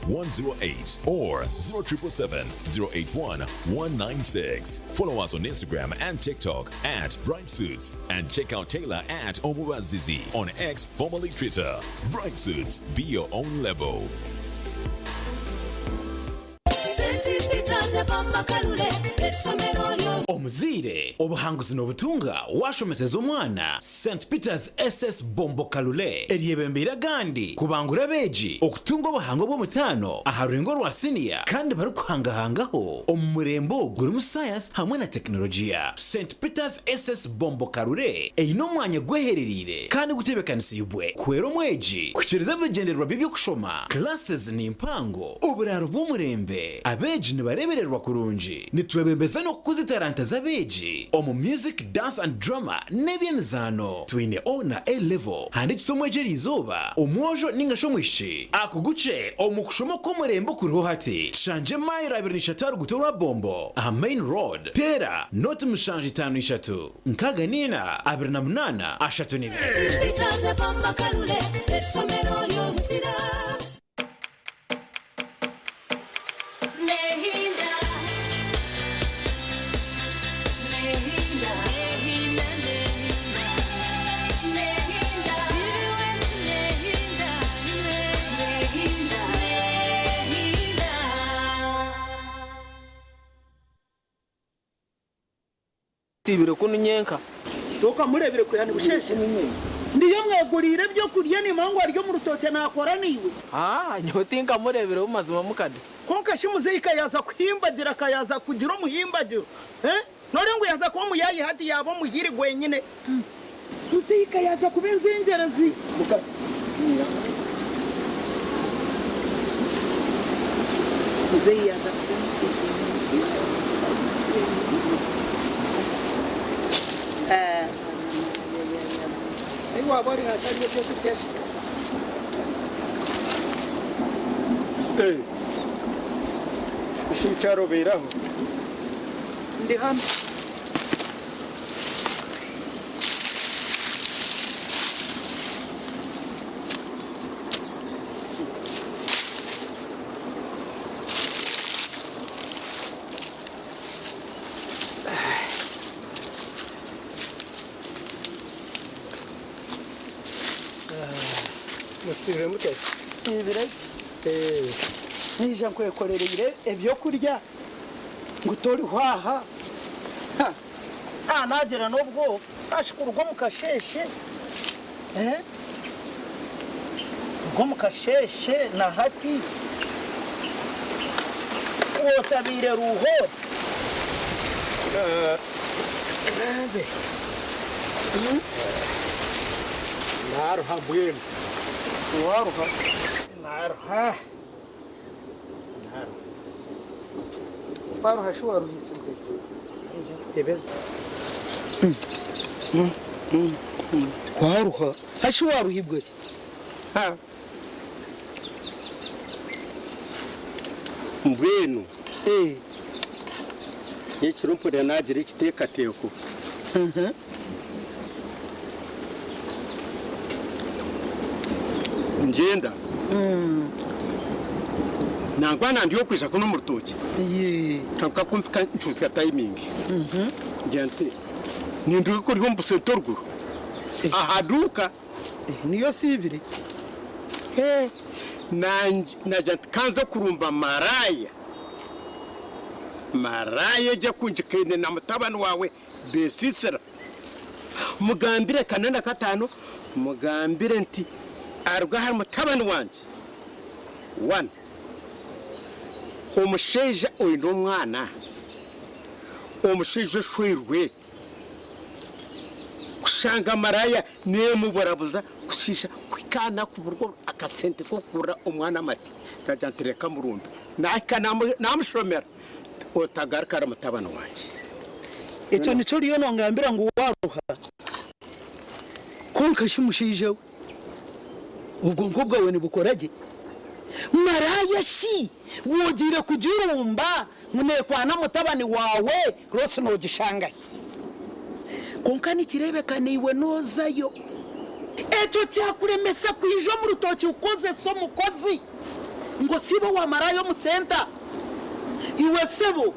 108 or 0777 081 196. Follow us on Instagram and TikTok at Bright Suits and check out Taylor at Omubazizi on X, formerly Twitter. Bright Suits, be your own level. St. Peters Bombo Kalule essomero lyo Omuzaire, obuhanguzi nobutunga washomeseza omwana St Peters SS Bombo Kalule eryebembeire agandi kubangura abeegi okutunga obuhango obw'omutaano aha rurengo rwa siniya kandi barikuhangahangaho omu murembe ogu gurimu sayansi hamwe na tekinologiya. St Peters SS Bombo Kalule eine omwanya gweherereire kandi gutebekanisiibwe kuhwera omwegi kuhikiiriza ebigyendererwa bye by'okushoma. Classes ni mpango, oburaaro bw'omurembe, abeegi nibareebererwa kurungi, nitwebembeza n'okukuza etaranta z'abeegi omu music, dance and drama n'eby'emizaano. Twine O na A level. Handiikisa omwegi eriizooba, omwojo ninga shi omwishiki akugukye omu kushoma okw'omurembe okuriho hati. Tushangye mailo 23 aha ruguuto rwa Bombo aha main road. Teera noti 753 64 28 32. Peters Bombo Kalule essomero ly'omuzira. Nehinda, nehinda, nehinda, nehinda, nehinda, nehinda, nehinda, nehinda. Nsiibire kunu nyenka. Tokamureebire kwiha nibushesha? Ndiyo mweguriire ebyokurya nimanya ngu ari omu rutookye naakora naiwe. Haa, nyowe tinkamureebireho mazima mukade. Kwonka shi muzeeyi ka yaaza kuhimbagira, ka yaaza kugira omuhimbagiro? Eh? Nooreeba ngu yaaza kuba omuyaayi hati yaaba omuhiri gwenyine. Muzeeyi ka yaaza kuba enzengyerezi. Muzeeyi yaaza kuba Ishi mukyara obaire aho? Ndi hanu. Musiibire muta? Tusiibire. Naija nkwekorereire ebyokurya ngu torihwa aha. Ha, naagira n'obwoba hashi kuruga omu kasheeshe, eh, kuruga omu kasheeshe na hati otabaire ruuho. Naaruha mbwenu. Waaruha? Naaruha. Waruha shi waruhisibwe tebeza. Waruha hashi waruhibwe ki? Mbwenu nyekiro mpurira naagira ekiteekateeko. Ngyenda. Nangwa na ndi okwija kunu omu rutookye. Nkaruga kumpika ncuutsya tayimingi. Ngira nti ninduga kuriha omu busente oruguru aha duuka. Niyo osiibire? Nagira nti kanze kurumba maraaya. Maraaya egyo ekungikaine na mutabani waawe Besisira. Mugambire kana na katano, mugambire nti aruge ahari mutabani wangye. One, omushaija oine omwana, omushaija oshweirwe, kushanga maraya nemuburabuza kushiisha kuhika aha nakuburwa akasente k'okugurira omwana amate. Ndagira nti reka murumbe. Nahika namushomera. Otagaruka ahari mutabani wangye. Ekyo nikyo oriyo nongambira ngu waruha? Kwonka shi mushaija we, obwonko bwawe nibukora gye? Maraaya shi wogiire kugirumba ngu nekwana mutabani waawe rwose nogishangahi? Kwonka nikireebeka naiwe nozayo. Ekyo kyakuremesa kwija omu rutookye kukozesa omukozi ngu osiibe owa maraaya omu senta? Iwe sebo,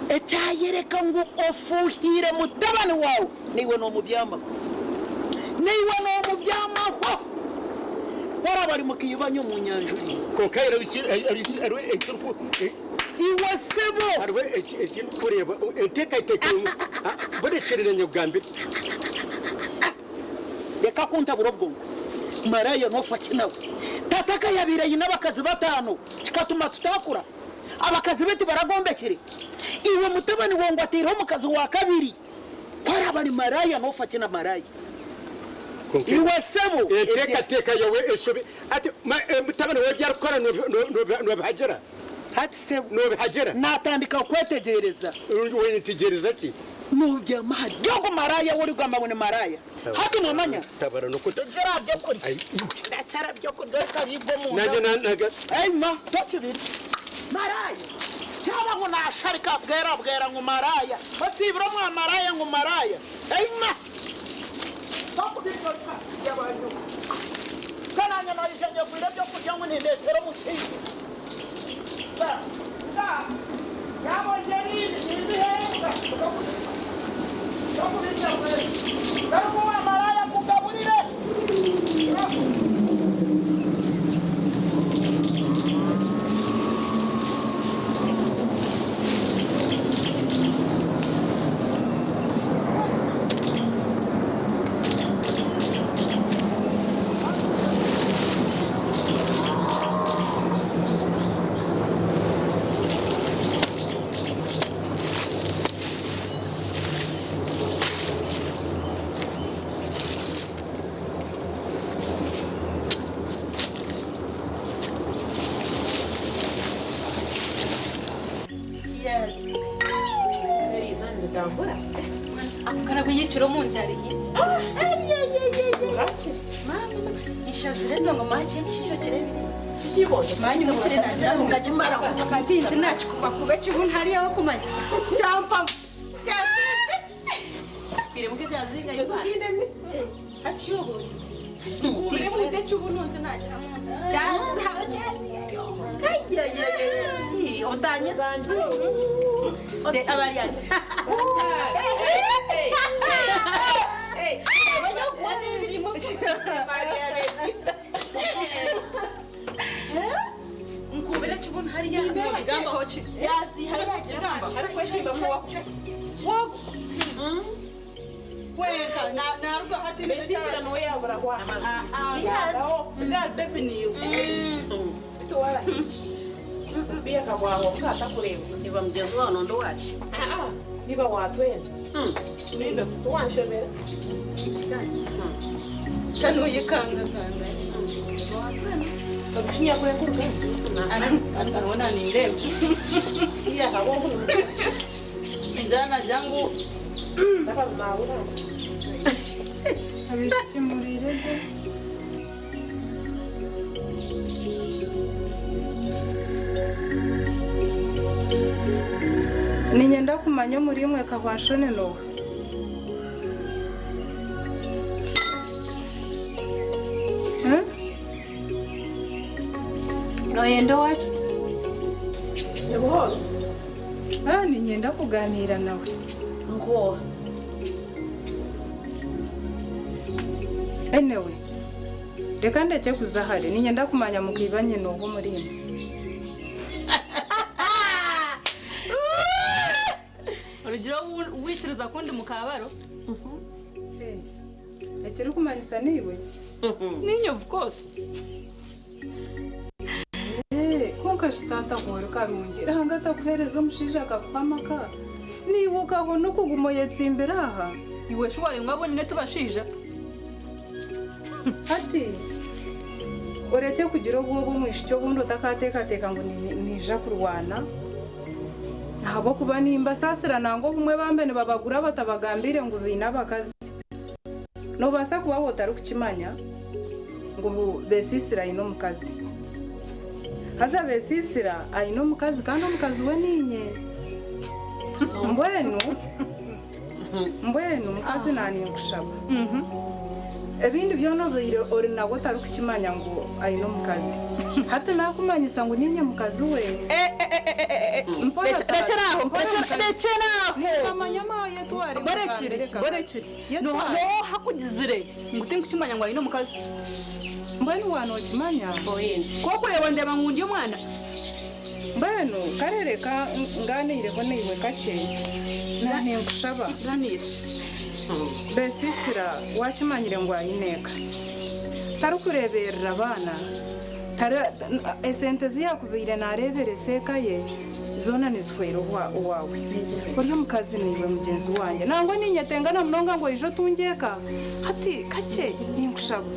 ekyayereka ngu ofuuhiire mutabani waawe, naiwe noomubyamaho. Naiwe noomubyamaho! Ku araabe ari muka ibanyi omu nyanjura imwe. Kwonka hariho ekiriku. Iwe sebo. Hariho ekindikureeba enteekateeka burekirire nyekugambire. Reka kuntabura obwongo. Maraya nofa ki nawe? Tata ka yabaire aine abakazi batano kikatuma tutakura? Abakazi be tibaragombekire? Iwe mutabani wawe ngu ateireho omukazi wa kabiri ku araba ari maraya nofa ki na maraya? Iwe sebo. Enteekateeka yawe eshobi ati mutabani wawe ebi arikukora nobihagira? Hati sebo. Nobihagira? Natandika kukwetegyereza. Wetegyereza ki? Nobyama ahari ogu maraya ou orikugamba ngu ni maraya. Hati nomanya? Tabara nokuta. Rekyera aha byokurya. Rekyera byokurya otaribwa omunda. Nanye naga. Eima tokibirya. Maraya. Yaaba ngu nasharika bwera bwera ngu maraya. Osiibire omwa maraya ngu maraya. Eima. Tokubirya orikabirya banyoko. Ka nanye naija nyegwire ebyokurya ngu nindeetera omushaija. Ka. Ka. Yaaba orya ebindi nimbiheebwa. Tokubirya bwera. Garuka owa maraya nkugaburire. Akukana kuyikira omuntu arihi. Mama, nshazire ndongo machi ekishijo kirebire. Manyi mukire nagira ngo ngakimara ntinzi nakikuba kuba kibu ntari aho kumanya. Cyampa. Bire muke cyazinga yuba. Ati yobo. Ngubire mute cyubu ntunze nagira muntu. Cyazi haba cyazi. Ay ay ay. Otanye zanji. Ote abari yazi. Nkubire cyubun hariya gamba hoki yazi hariya gamba wogo Wenka na naruga hati ni Besisira no yabura kwa. Cheers. Ga bebi ni. Tuwala. Bia kabwaho kata kureba. Niba mugenzi wawe nondo wacu. Ah ah. Niba watwenda. Niba tuwanshobera. Kanuyikanga kanga. Bagushinya kure kuruka. Arabona ni ndebe. Iya kabo. Njana jangu. Ndaba mawura. Abishiki murire gye. Ninyenda kumanya omuri imwe kahwanshone noha. Noyenda wachi? Buhoro. Ah, ninyenda kuganira nawe. Nkoha. Anyway, reka ndeke kuza hare ninyenda kumanya mukibanye noho muri imwe. Urugero wikiriza kundi mukabaro? Ekiri kumanyisa niwe? Ninye of course. Konka shitata kuhori karungi rahanga atakuhereza omushaija akakuha amaka niwe ukabona okuguma oyetsimbira aha. Iwe shuwari mwabonyine tubashaija. Ati oreke kugira obwoba omwishiki obundi otakateekateeka ngu niija kurwana ahabw'okuba nimbasaasira nangwa obumwe bambe nibabagura batabagambire ngu baine abakazi. Nobaasa kuba otarikukimanya ngu Besisira aine omukazi. Haza Besisira aine omukazi kandi omukazi we ninye. Mbwenu mukazi naninkushaba. Ebindi byona obaire ori nawe otarikukimanya ngu aine omukazi. Hati nakumanyisa ngu ninye mukazi we. Rekera aho, rekera aho. Amanyama yetware. Borekire, borekire. No hakugizire ngu tinkukimanya ngu aine omukazi. Mbwenu wanokimanya? Kokureba ndeba ngu ndi omwana. Mbwenu kare reka nganiireho naiwe kakye na ninkushaba. Besisira wakimanyire ngu aine eka. Tarikureeberera baana, esente zi yaakubaire naareeberesa eka ye zoona nizihwera owaawe. Ori omukazi naiwe mugyenzi wangye. Nangwa niinyetenga na munonga ngu oije otungye eka. Hati kakye ninkushaba.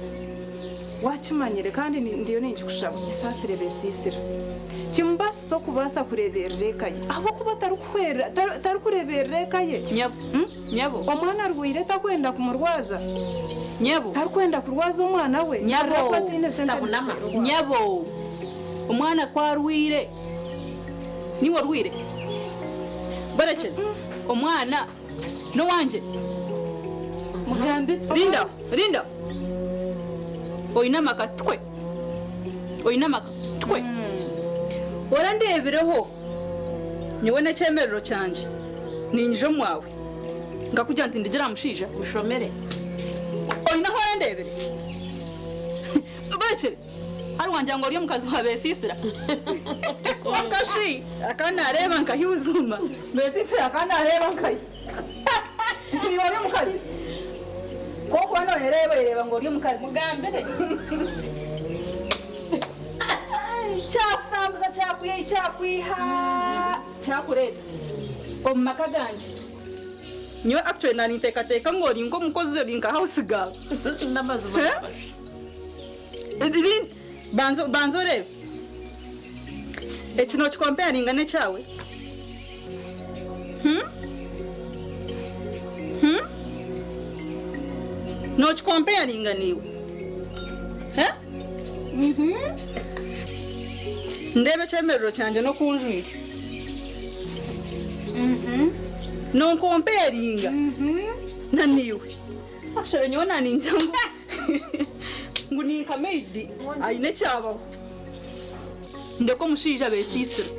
Waakimanyire kandi ndiyo ninkikushaba, esaasire Besiisira. Kimubaasise okubaasa kureeberera eka ye ahabw'okuba tarikuhwerera, tarikureeberera eka ye. Nyabo, nyabo. Omwana arwaire takwenda kumurwaza. Nyabo. Tarikwenda kurwaza omwana we. Nyabo, Ahabw'okuba ataine sente nizihwera owaawe. Nyabo, omwana ku arwaire, niiwe orwaire? Barekye, omwana n'owangye. Mugambire. Rinda, rinda. Oine amaka tikwe? Oine amaka tikwe? Orandeebireho nyowe n'ekyemerero kyangye niinyija omwawe nkakugira nti ndigira aha mushaija. Mushomere. Oine ahu orandeebire? Barekire. Hari wangira ngu ori omukazi wa Besisira. Kwonka shi akaba naareeba nkahi buzima? Besisira akaba naareeba nkahi? Iwe ori omukazi? Ku orikuba nooyereeba oyereeba ngu ori omukazi. Mugambire. Kyakutambuza kyakwiha kyakwiha kyakureeta omu maka gangye. Nyowe actually naaninteekateeka ngu ori nk'omukozi ori nka house girl. N'amazima. Banza banza oreebe. Eki nokikompeyaringa n'ekyawe? Hmm? Hmm? Nokikompeyaringa naiwe? Eh? Ndeeba ekyemerero kyangye n'oku njwire. Nonkompeyaringa na naiwe? Actually nyowe naningira ngu ngu ninka maid aine ekyabaho. Ndeke omushaija abesiisire.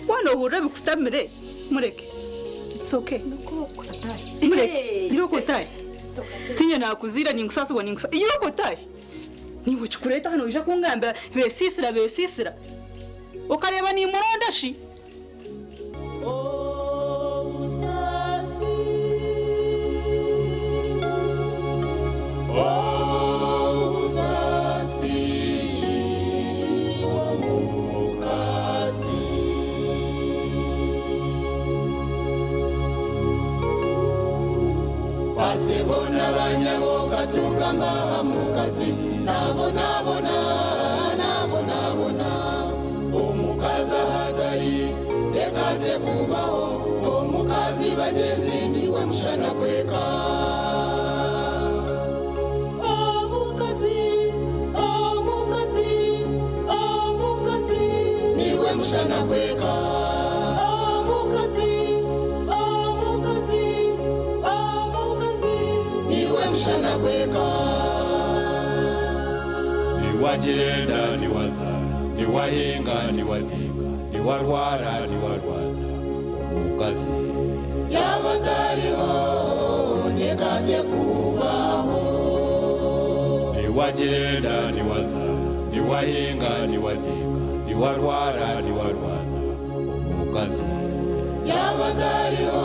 Waaba nohurira ebikutamire mureke. It's okay. Mureke. Irooko otahe. Tinye nakuziira ninkusaasibwa ninkusa. Irooko otahe. Niiwe kikureeta hanu oija kungambira besiisira besiisira. Okareeba nimuronda shi? Basebo na banyabo katugamba aha mukazi nabonabona nabonabona omukazi ahatari reka ate kubaho omukazi bagyenzi niwe mushana gw'eka. Omukazi, omukazi, omukazi niwe mushana gw'eka. Omukazi, omukazi, omukazi niwe mushana gw'eka. Niwagirenda niwazaara niwahinga niwateeka niwarwara niwarwaza omukazi yaba atariho reka ate kubaho. Niwagirenda niwazaara niwahinga niwateeka niwarwara niwarwaza omukazi yaba atariho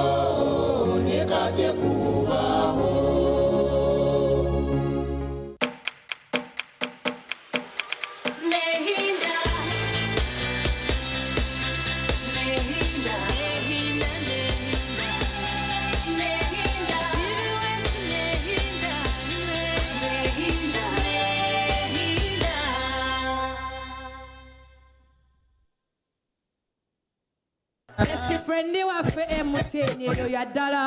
reka ate kubaho. Nehinda, nehinda, nehinda, nehinda, nehinda, nehinda, nehinda. Best friend waffe MTN eyo ya ddala.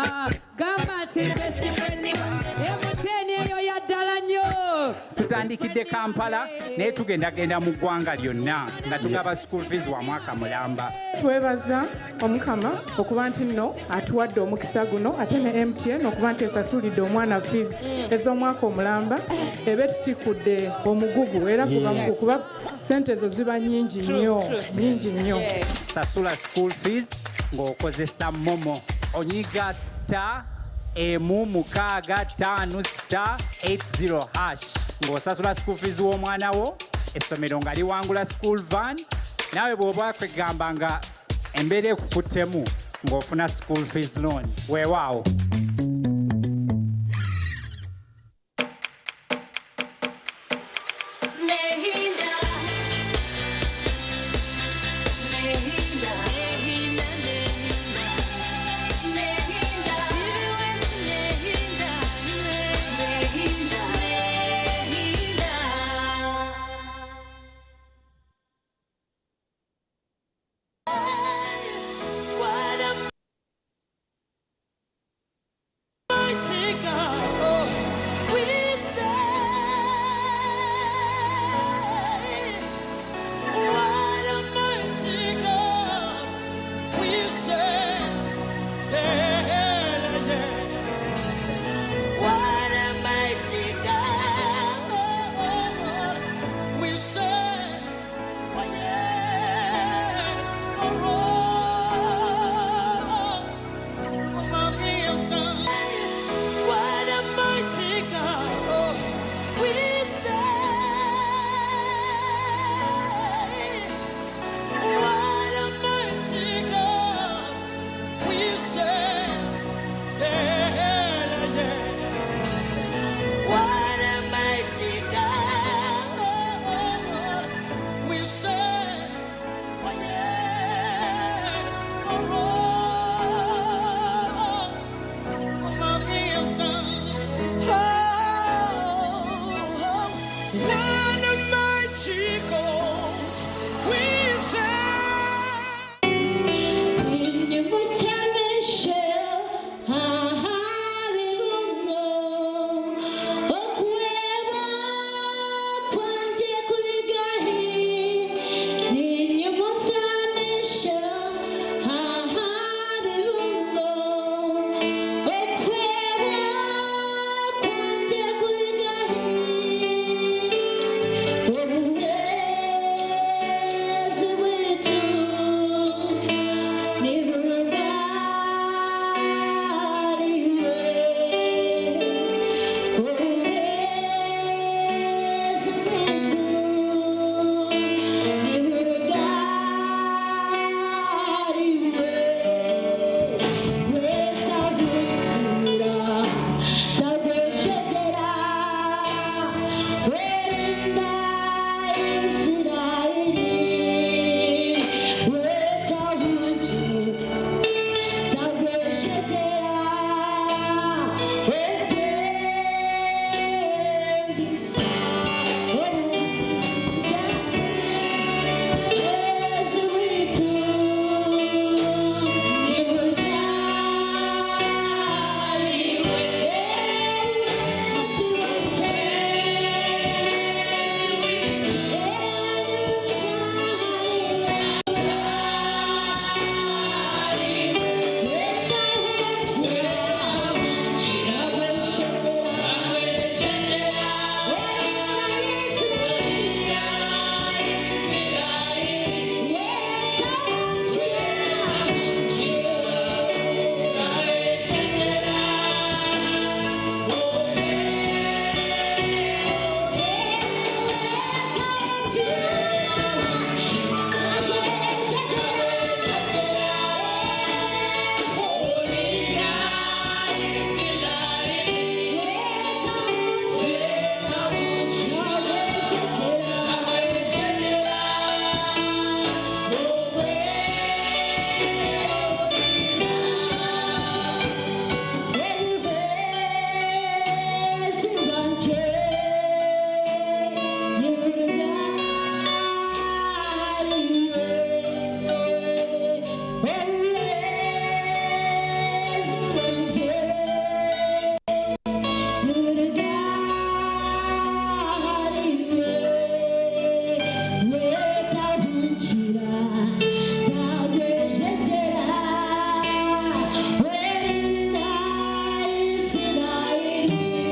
Gamba nti best friend MTN eyo ya ddala nnyo. Tutandikidde Kampala naye tugendagenda mu ggwanga lyonna nga tugaba school fees wa mwaka mulamba. Twebaza Omukama okuba nti nno atuwadde omukisa guno ate ne MTN okuba nti esasulidde omwana fees ez'omwaka omulamba ebe tutikudde omugugu era kuba kuba sente ezo ziba nnyingi nnyo, nnyingi nnyo. Sasula school fees ng'okozesa MoMo. Onyiga star emu mukaaga ttaano star 80 hash ng'osasula school fees w'omwana wo, essomero nga liwangula school van Naawe bw'oba kwegamba nga embeera ekukuttemu ng'ofuna school fees loan. Weewaawo.